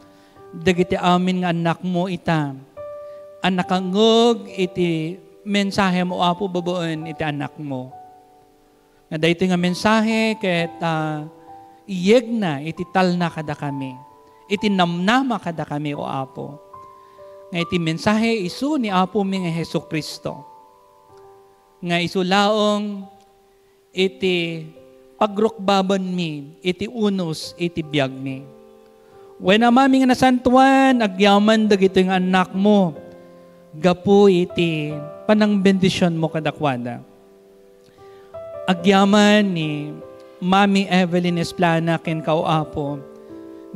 dagiti amin nga annakmo ita a nakangngeg iti mensahem, O Apo, babaen iti annakmo. Nga daytoy nga mensahe ket, ah, iyegna iti talna kadakami, iti namnama kadakami, O Apo. Nga iti mensahe isu ni Apomi nga Jesu-Cristo. Nga isu laeng iti pagrukbabanmi iti unos iti biagmi. Wen, Amami nga nasantoan, agyaman dagitoy nga annakmo gapu iti panangbendisionmo kadakuada. Agyaman ni Mami Evelyn Esplana kenka, O Apo,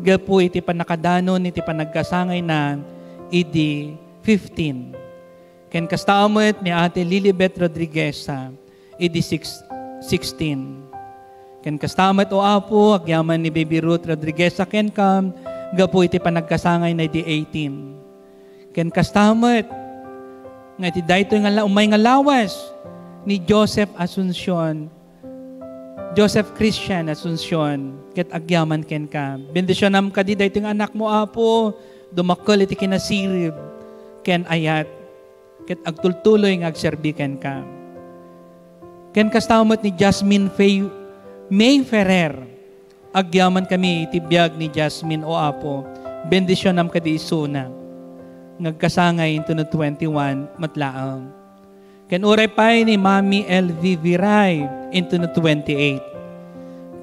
gapu iti pannakadanon iti panagkasangayna idi fifteen. Ken kasta met ni Ate Lilibet Rodrigueza idi six, sixteen. Ken kasta met, O Apo, agyaman ni Baby Ruth Rodrigueza kenka gapu iti panagkasangayna idi eighteen. Ken kasta met nga iti daytoy nga la-, umay nga lawas ni Joseph Asuncion, Joseph Christian Asuncion, ket agyaman kenka. Bendisionam kadi daytoy nga annakmo, Apo, dumakkel iti kinasirib ken ayat, ket agtultuloy nga agserbi kenka. Ken kasta met ni Jasmine Fay-, May Ferrer, agyamankami iti biag ni Jasmine, O Apo, bendisionam kadi isuna nga agkasangay inton no twenty-one met laeng. Ken uray pay ni Mami L V Viray inton no twenty-eight.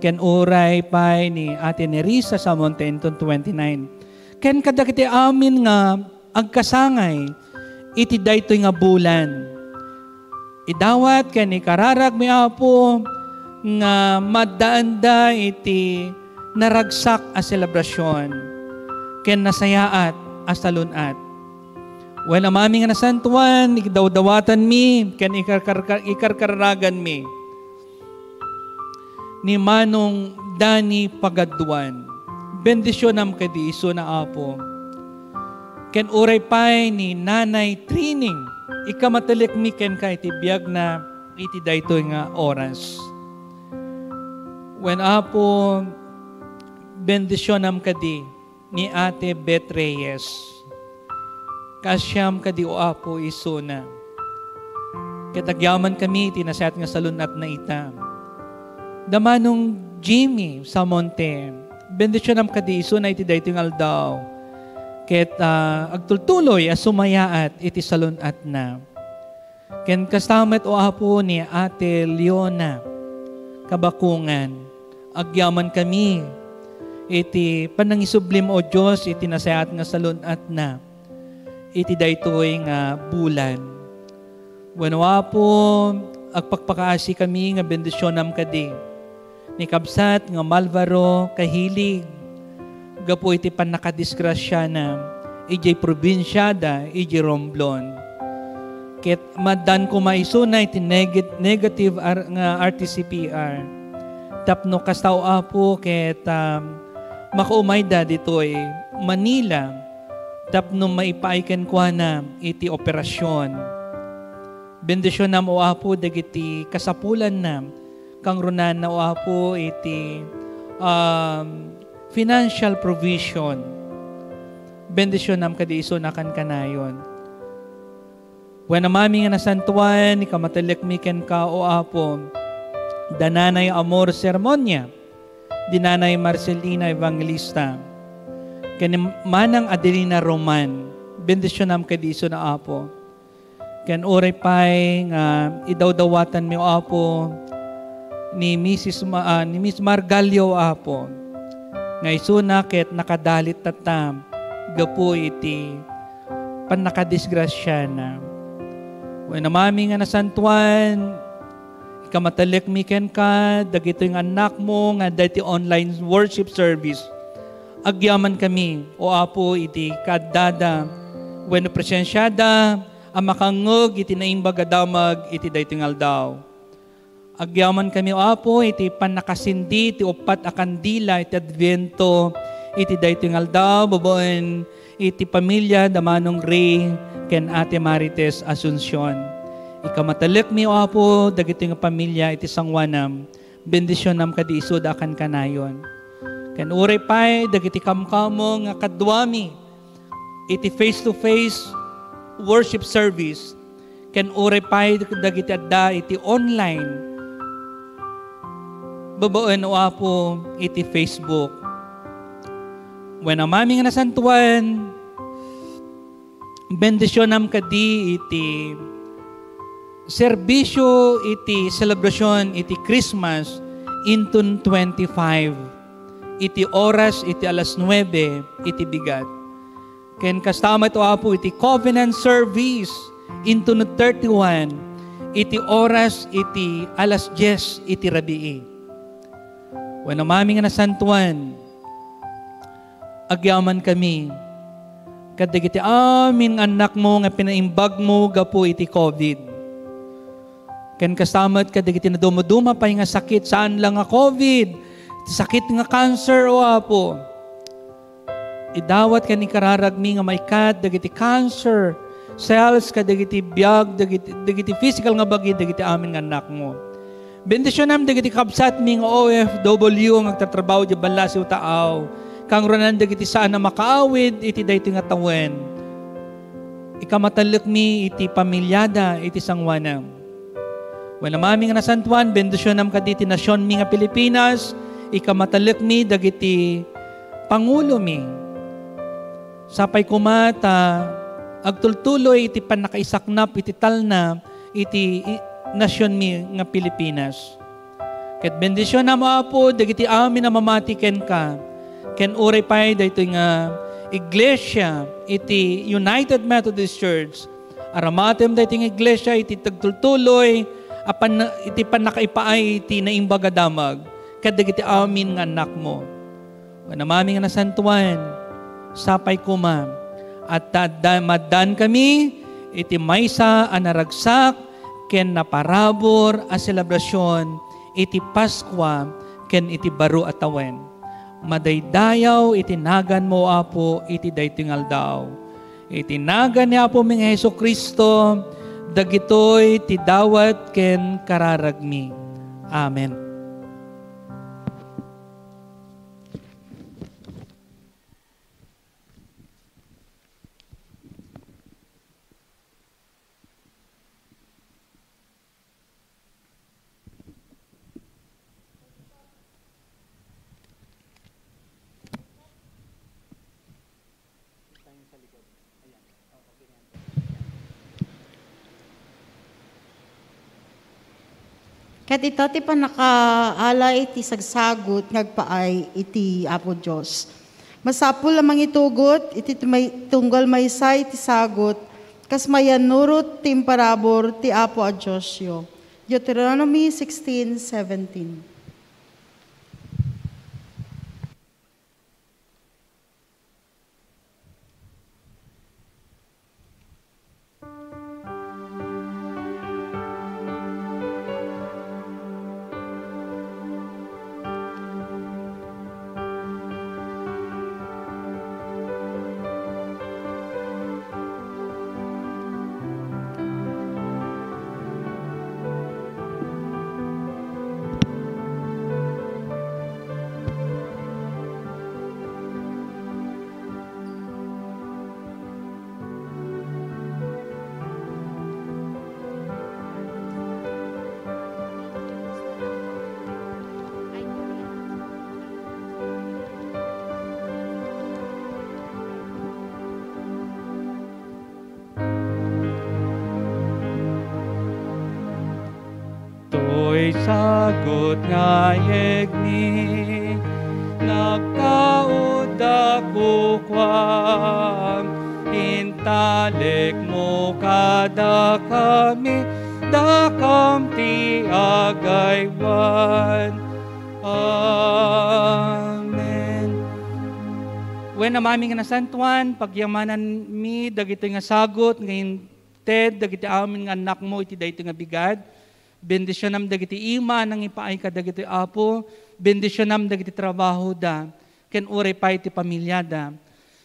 Ken uray pay ni Ate Nerissa Samonte inton twenty-nine. Ken kadagiti amin nga agkasangay iti daytoy nga bulan. Idawat ken ikararagmi, Apo, nga maddaanda iti naragsak a selebrasion ken nasayaat a salun-at. Wen, Amami nga nasantoan, idawdawatanmi ken ikarkarka-, ikarkaraganmi ni Manong Danny Pagaduan. Bendisionam kadi isuna, Apo. Ken uray pay ni Nanay Trining, ikamatulekmi kenka iti biagna iti daytoy nga oras. Wen, Apo, bendisionam kadi ni Ate Beth Reyes. Kaasiam kadi, O Apo, isuna. Ket agyamankami iti nasayaat nga salun-atna ita. Da Manong Jimmy Samonte, bendisionam kadi isuna iti daytoy nga aldaw. Ket, ah, agtultuloy a sumayaat iti salun-atna. Ken kasta met, O Apo, ni Ate Leona Kabakungan, agyamankami iti panangisublim, O Dios, iti nasayaat nga salun-atna iti daytoy nga bulan. Wenno, Apo, agpakpakaasikami nga bendisionam kadi ni kabsat nga Malvaro Kahilig gapu iti pannakadisgrasiana idiay probinsiada idiay Romblon. Ket maddan koma isuna iti neg-, negative ar-, nga R T C P R. Tapno kasta, O Apo, ket, um, makaumayda ditoy Manila tapno maipaay kenkuana iti operasion. Bendisionam, O Apo, dagiti kasapulanna, kangrunanna, O Apo, iti, um, financial provision. Bendisionam kadi isuna kankanayon. Wen, Amami nga nasantoan, ikamatulekmi kenka, O Apo, da Nanay Amor Sermonia, di Nanay Marcelina Evangelista, ken ni Manang Adelina Roman. Bendisionam kadi isu, Apo. Ken uray pay nga idawdawatanmi, O Apo, ni Misis Ma-, ah, ni Miss Margalio, Apo, nga isuna ket nakadalit tatta gapu iti pannakadisgrasiana. Wen, Amami nga nasantoan, ikamatellekmi kenka dagitoy nga annakmo nga adda iti online worship service. Agyamankami, O Apo, iti kaaddada wenno presensiada a makangngeg iti naimbag a damag iti daytoy nga aldaw. Agyamankami, O Apo, iti pannakasindi ti uppat a kandila iti Advento iti daytoy nga aldaw, babaen iti pamilya da Manong Ray ken Ate Marites Asuncion. Ikamatellekmi, O Apo, dagitoy nga pamilya iti sangoanam. Bendisionam kadi isuda a kankanayon. Ken uray pay dagiti kamkamo nga kaduami iti face-to-face worship service, ken uray pay dagiti adda iti online, babaen, O Apo, iti Facebook. Wen, Amami nga nasantoan, bendisionam kadi iti serbisio iti selebrasion iti Christmas inton twenty-five, iti oras iti alas nuebe iti bigat. Ken kasta met, O Apo, iti covenant service inton thirty-one, iti oras iti alas dies iti rabii. Wen, Amami nga nasantoan, agyamankami kadagiti amin nga annakmo nga pinaimbagmo gapu iti covid. Ken kasta met kadagiti naduma-duma pay nga sakit, saan la nga covid, ti sakit nga cancer, O Apo. Idawat ken ikararagmi nga maikkat dagiti cancer cells kadagiti biag, dagiti, dagiti physical nga bagi dagiti amin nga annakmo. Bendisionam dagiti kabsatmi nga O F W nga agtatrabaho idiay ballasiw taaw, kangrunan dagiti saan a makaawid iti daytoy nga tawen. Ikamatellekmi iti pamiliada iti sangoanam. Wen, Amami nga nasantoan, bendisionam kadi ti nasionmi nga Pilipinas, ikamatellekmi dagiti pangulomi. Sapay koma ta agtultuloy iti pannakaisaknap iti talna iti i-, nasionmi nga Pilipinas. Ket bendisionam, Apo, dagiti amin a mamati kenka, ken uray pay daytoy nga iglesia iti United Methodist Church. Aramatem daytoy nga iglesia iti tagtultuloy a pan-, iti pannakaipaay iti naimbag a damag kadagiti amin nga annakmo. Wen, Amami nga nasantoan, sapay koma, adda, adda, maaddaankami iti maysa a naragsak ken naparabur a selebrasion iti Paskua ken iti baro a tawen. Madaydayaw iti naganmo, Apo, iti daytoy nga aldaw. Iti nagan ni Apomi nga Jesu-Cristo, dagitoy ti dawat ken kararagmi. Amen. Ket ita ti pannakaala iti sagsagut nga agpaay iti Apo Dios. Masapul a mangitugot iti may-, tunggal maysa iti sagut, kas mayannurot ti imparabur ti Apo a Diosyo. Deuteronomy sixteen seventeen. Sagut nga yegmi, nagkaudda kukuam, intalekmo kadakami, dakam ti agaywan. Amen. Wen, Amami nga nasantuan, pagyamananmi dagitoy nga sagut nga inted dagiti amin nga annakmo iti daytoy nga bigat. Bendisionam dagiti ima a nangipaay kadagitoy, Apo. Bendisionam dagiti trabahoda, ken uray pay ti pamiliada.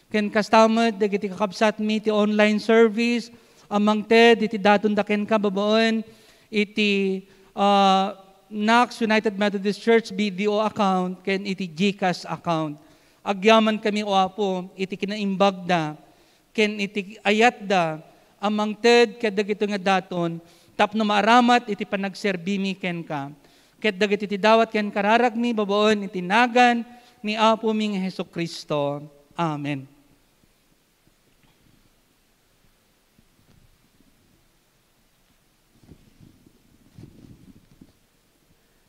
Ken kasta met dagiti kakabsatmi ti online service a mangted iti datonda kenka babaen iti, ah, Knox United Methodist Church B D O account ken iti GCash account. Agyamankami, O Apo, iti kinaimbagda ken iti ayatda a mangted kadagitoy nga daton tapno maaramat iti panagserbimi kenka ket dagiti ti dawat ken kararagmi babaen iti nagan ni Apomi nga Jesu-Cristo. Amen.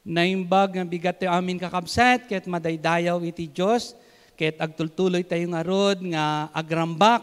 Naimbag nga bigat ti amin, kakabsat, ket madaydayaw iti Dios, ket agtultuloy tayo ngarud nga agrambak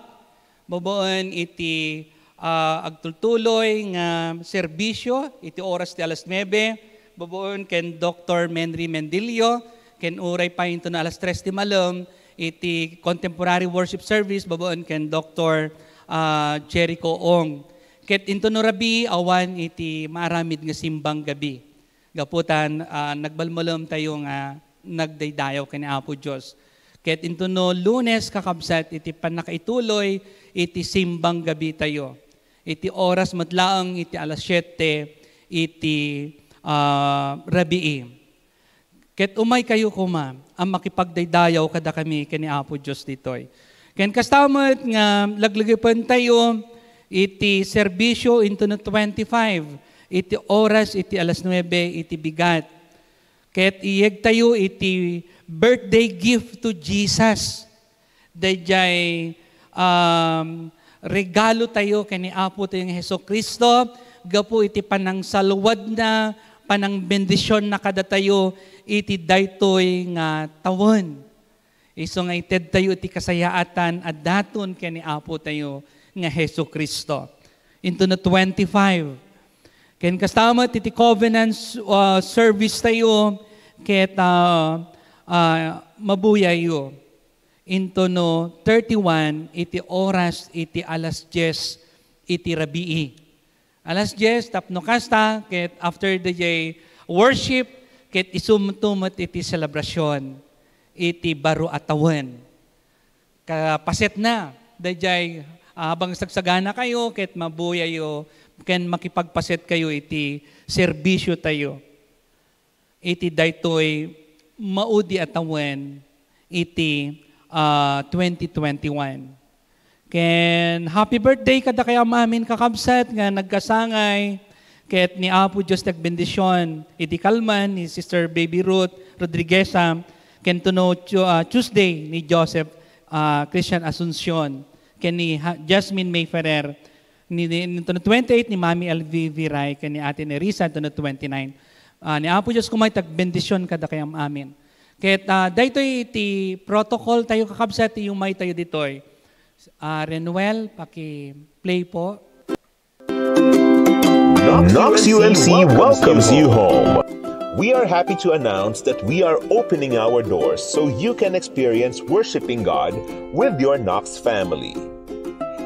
babaen iti, ah, agtultuloy nga serbisio iti oras ti alas nuebe, babaen ken Doktor Menry Mendilio, ken uray pay inton alas tres ti malem iti contemporary worship service babaen ken Doktor, ah, Jericho Ong. Ket inton no rabii, awan iti maaramid nga simbang gabi. Gapu ta, ah, nagbalmalem tayo nga nagdaydayaw ken ni Apo Dios. Ket inton no Lunes, kakabsat, iti pannakaituloy iti simbang gabi tayo. Iti oras met laeng iti alas siete iti, ah, rabii. Ket umaykayo koma a makipagdaydayaw kadakami ken ni Apo Dios ditoy. Ken kasta met nga laglagipen tayo iti serbisio inton no twenty-five, iti oras iti alas nuebe iti bigat. Ket iyegtayo iti birthday gift to Jesus. Daydiay, um, regalo tayo ken ni Apo tayo nga Jesu-Cristo gapu iti panangsalwadna, panangbendisionna kadatayo iti daytoy nga tawen. Isu nga ited tayo iti kasayaatan a daton ken ni Apo tayo nga Jesu-Cristo. Inton no twenty-five. Ken kasta met iti covenant, uh, service tayo ket, uh, uh, mabuyayo. Inton no thirty-one iti oras iti alas dies iti rabii. Alas dies tapno kasta, ket after the worship, ket isumto met iti selebrasyon iti baro a tawen. Kapasetna, daydiay, ah, habang sagsagana kayo, ket mabuyayo, ken makipagpaset kayo iti serbisyo tayo. Iti daytoy maudi a tawen iti, ah, twenty twenty-one. Ken happy birthday kadakayo amin, kakabsat, nga nagkasangay ket ni Apo Dios ti agbendisyon iti kalman ni Sister Baby Ruth Rodrigueza, ken tuno Tio-, ah, Tuesday ni Joseph, ah, Christian Asuncion, ken ni Ha-, Jasmine May Ferrer. Ni, ni, nito no twenty-eight ni Mami L V Viray ken ni Ate Nerissa, nito no twenty-nine. Ah, ni Apo Dios koma ti agbendisyon kadakayo amin. Ket, ah, daytoy iti protocol tayo, kakabsat, ti umay tayo ditoy. Ah, Renuel, paki-play po. Knox U M C welcomes you home. We are happy to announce that we are opening our doors so you can experience worshiping God with your Knox family.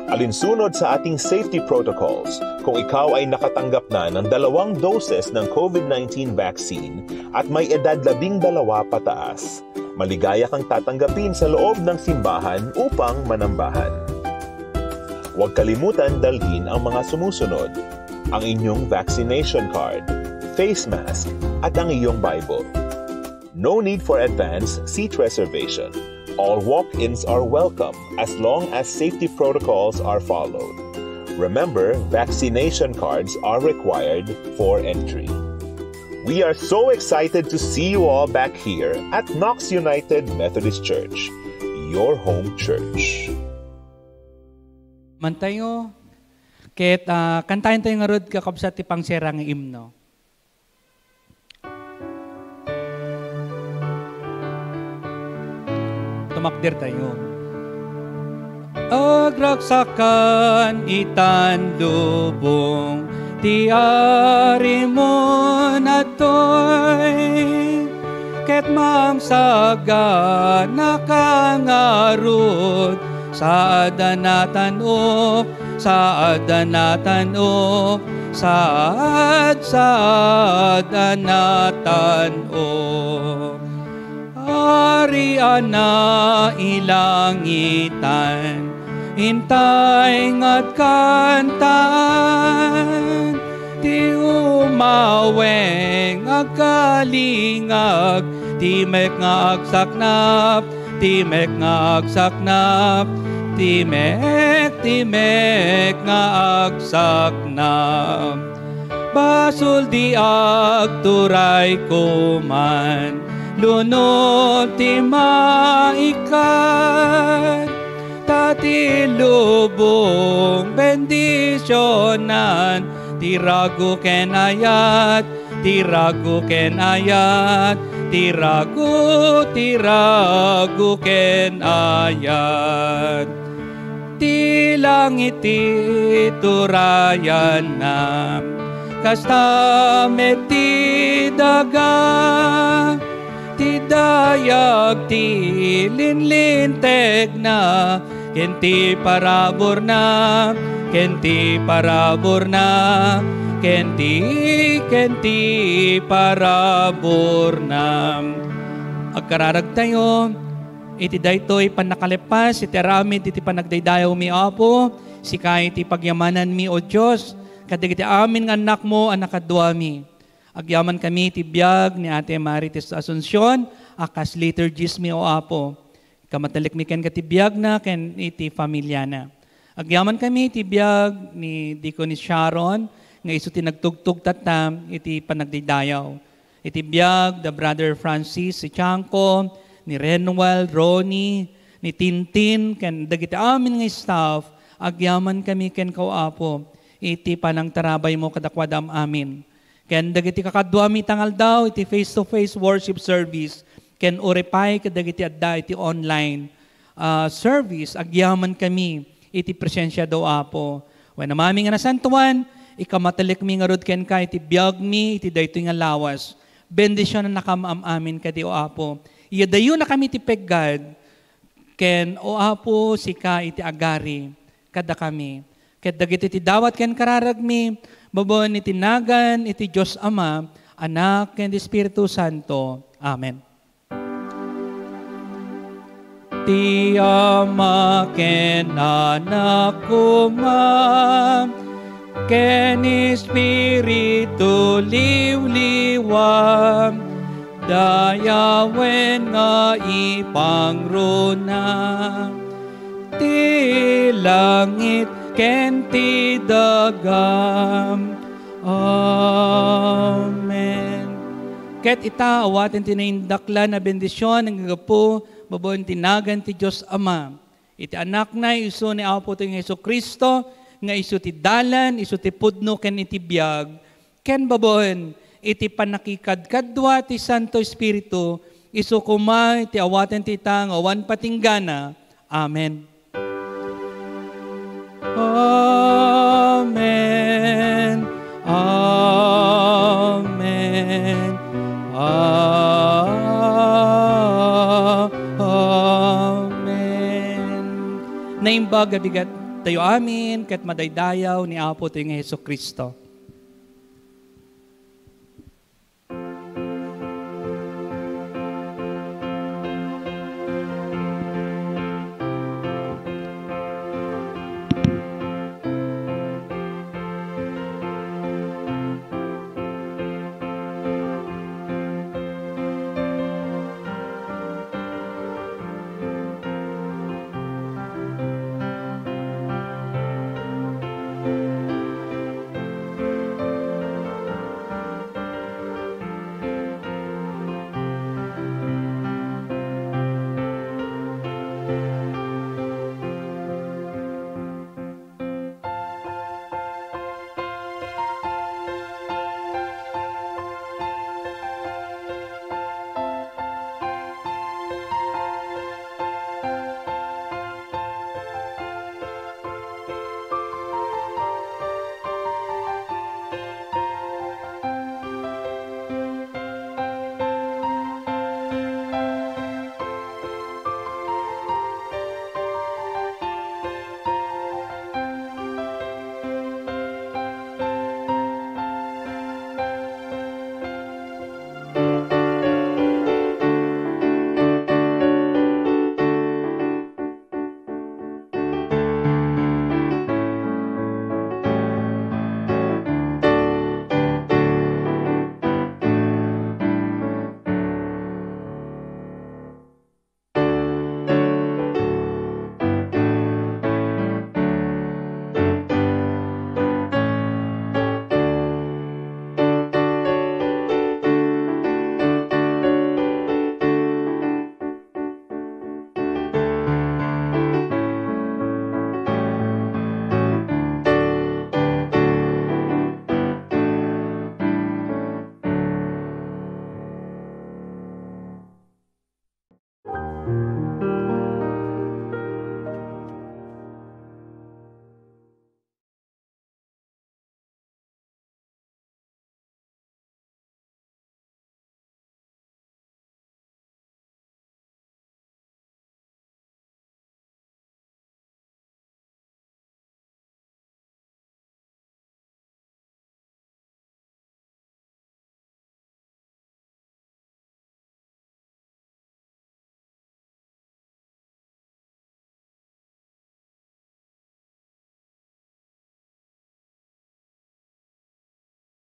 Alinsunod sa ating safety protocols, kung ikaw ay nakatanggap na ng dalawang doses ng COVID nineteen vaccine at may edad labing dalawa pataas, maligaya kang tatanggapin sa loob ng simbahan upang manambahan. Huwag kalimutan dalhin ang mga sumusunod: ang inyong vaccination card, face mask, at ang iyong Bible. No need for advance seat reservation. All walk-ins are welcome as long as safety protocols are followed. Remember, vaccination cards are required for entry. We are so excited to see you all back here at Knox United Methodist Church, your home church. Mantayo, ket, ah, kantaen tayo ngarud, kakabsat, ti pangsera nga imno. Makdertayo. Agragsakan itan lubong ti arimon adtoy, ket mangsagana ka ngarud, saad a natan-ok, saad a natan-ok, saad, saad a natan-ok. Ari a nailangitan, intay nga agkantaan, ti umaweng agkalingag, ti mek nga agsaknap, ti mek nga agsaknap, ti mek, ti mek nga agsaknap. Basol di agturay koman, lunod ti maikat, ta ti lubong bendisionan, ti ragu ken ayat, ti ragu ken ayat, ti ragu, ti ragu ken ayat. Ti langit ti turayanna, kasta met ti daga, ti dayag ti linlintegna, ken ti paraburna, ken ti paraburna, ken ti, ken ti paraburna. Agkararagtayo iti daytoy pannakalepas iti aramid iti panagdaydayawmi, Apo, sika iti pagyamananmi, O Dios, kadagiti amin nga annakmo a nakaduami. Agyamankami iti biag ni Ate Marites Asuncion a kas liturgist mi, O Apo. Kamatelekmi kenka ti biagna ken iti familiana. Agyamankami iti biag ni Deaconess Sharon nga isu ti nagtugtog tatta iti panagdaydayaw. Iti biag da Brother Francis Sichangco, ni Renwell, Ronnie, ni Tintin, ken dagiti amin nga staff, agyamankami kenka, O Apo, iti panangtarabaymo kadakuada am-amin. Ken dagiti kakaduami ita nga aldaw iti face-to-face worship service, ken uray pay kadagiti adda iti online, ah, service, agyamankami iti presensiada, O Apo. Wen, Amami nga nasantoan, ikamatelekmi ngarud kenka iti biagmi iti daytoy nga lawas. Bendisionannakam am-amin kadi, O Apo. Iadayonakami iti peggad, ken, O Apo, sika iti agari kadakami. Ket dagiti ti dawat ken kararagmi, babaen iti nagan iti Dios Ama, Anak, ken Espiritu Santo. Amen. Ti Ama ken Anak koma, ken Espiritu Liwliwa, dayawen nga ipangruna ti langit ken ti daga. Amen. Ket ita, awaten ti naindaklan a bendision nga gapu babaen ti nagan ti Dios Ama, iti Anakna, isu ni Apo ti Jesu-Cristo, nga isu ti dalan, isu ti pudno, ken iti biag, ken babaen iti pannakikadkadua ti Santo Espiritu, isu koma iti awaten ti ita nga awan patinggana. Amen. Amen. Amen. A-, amen. Naimbag a bigat tayo amin ket madaydayaw ni Apo tayo nga Jesu-Cristo.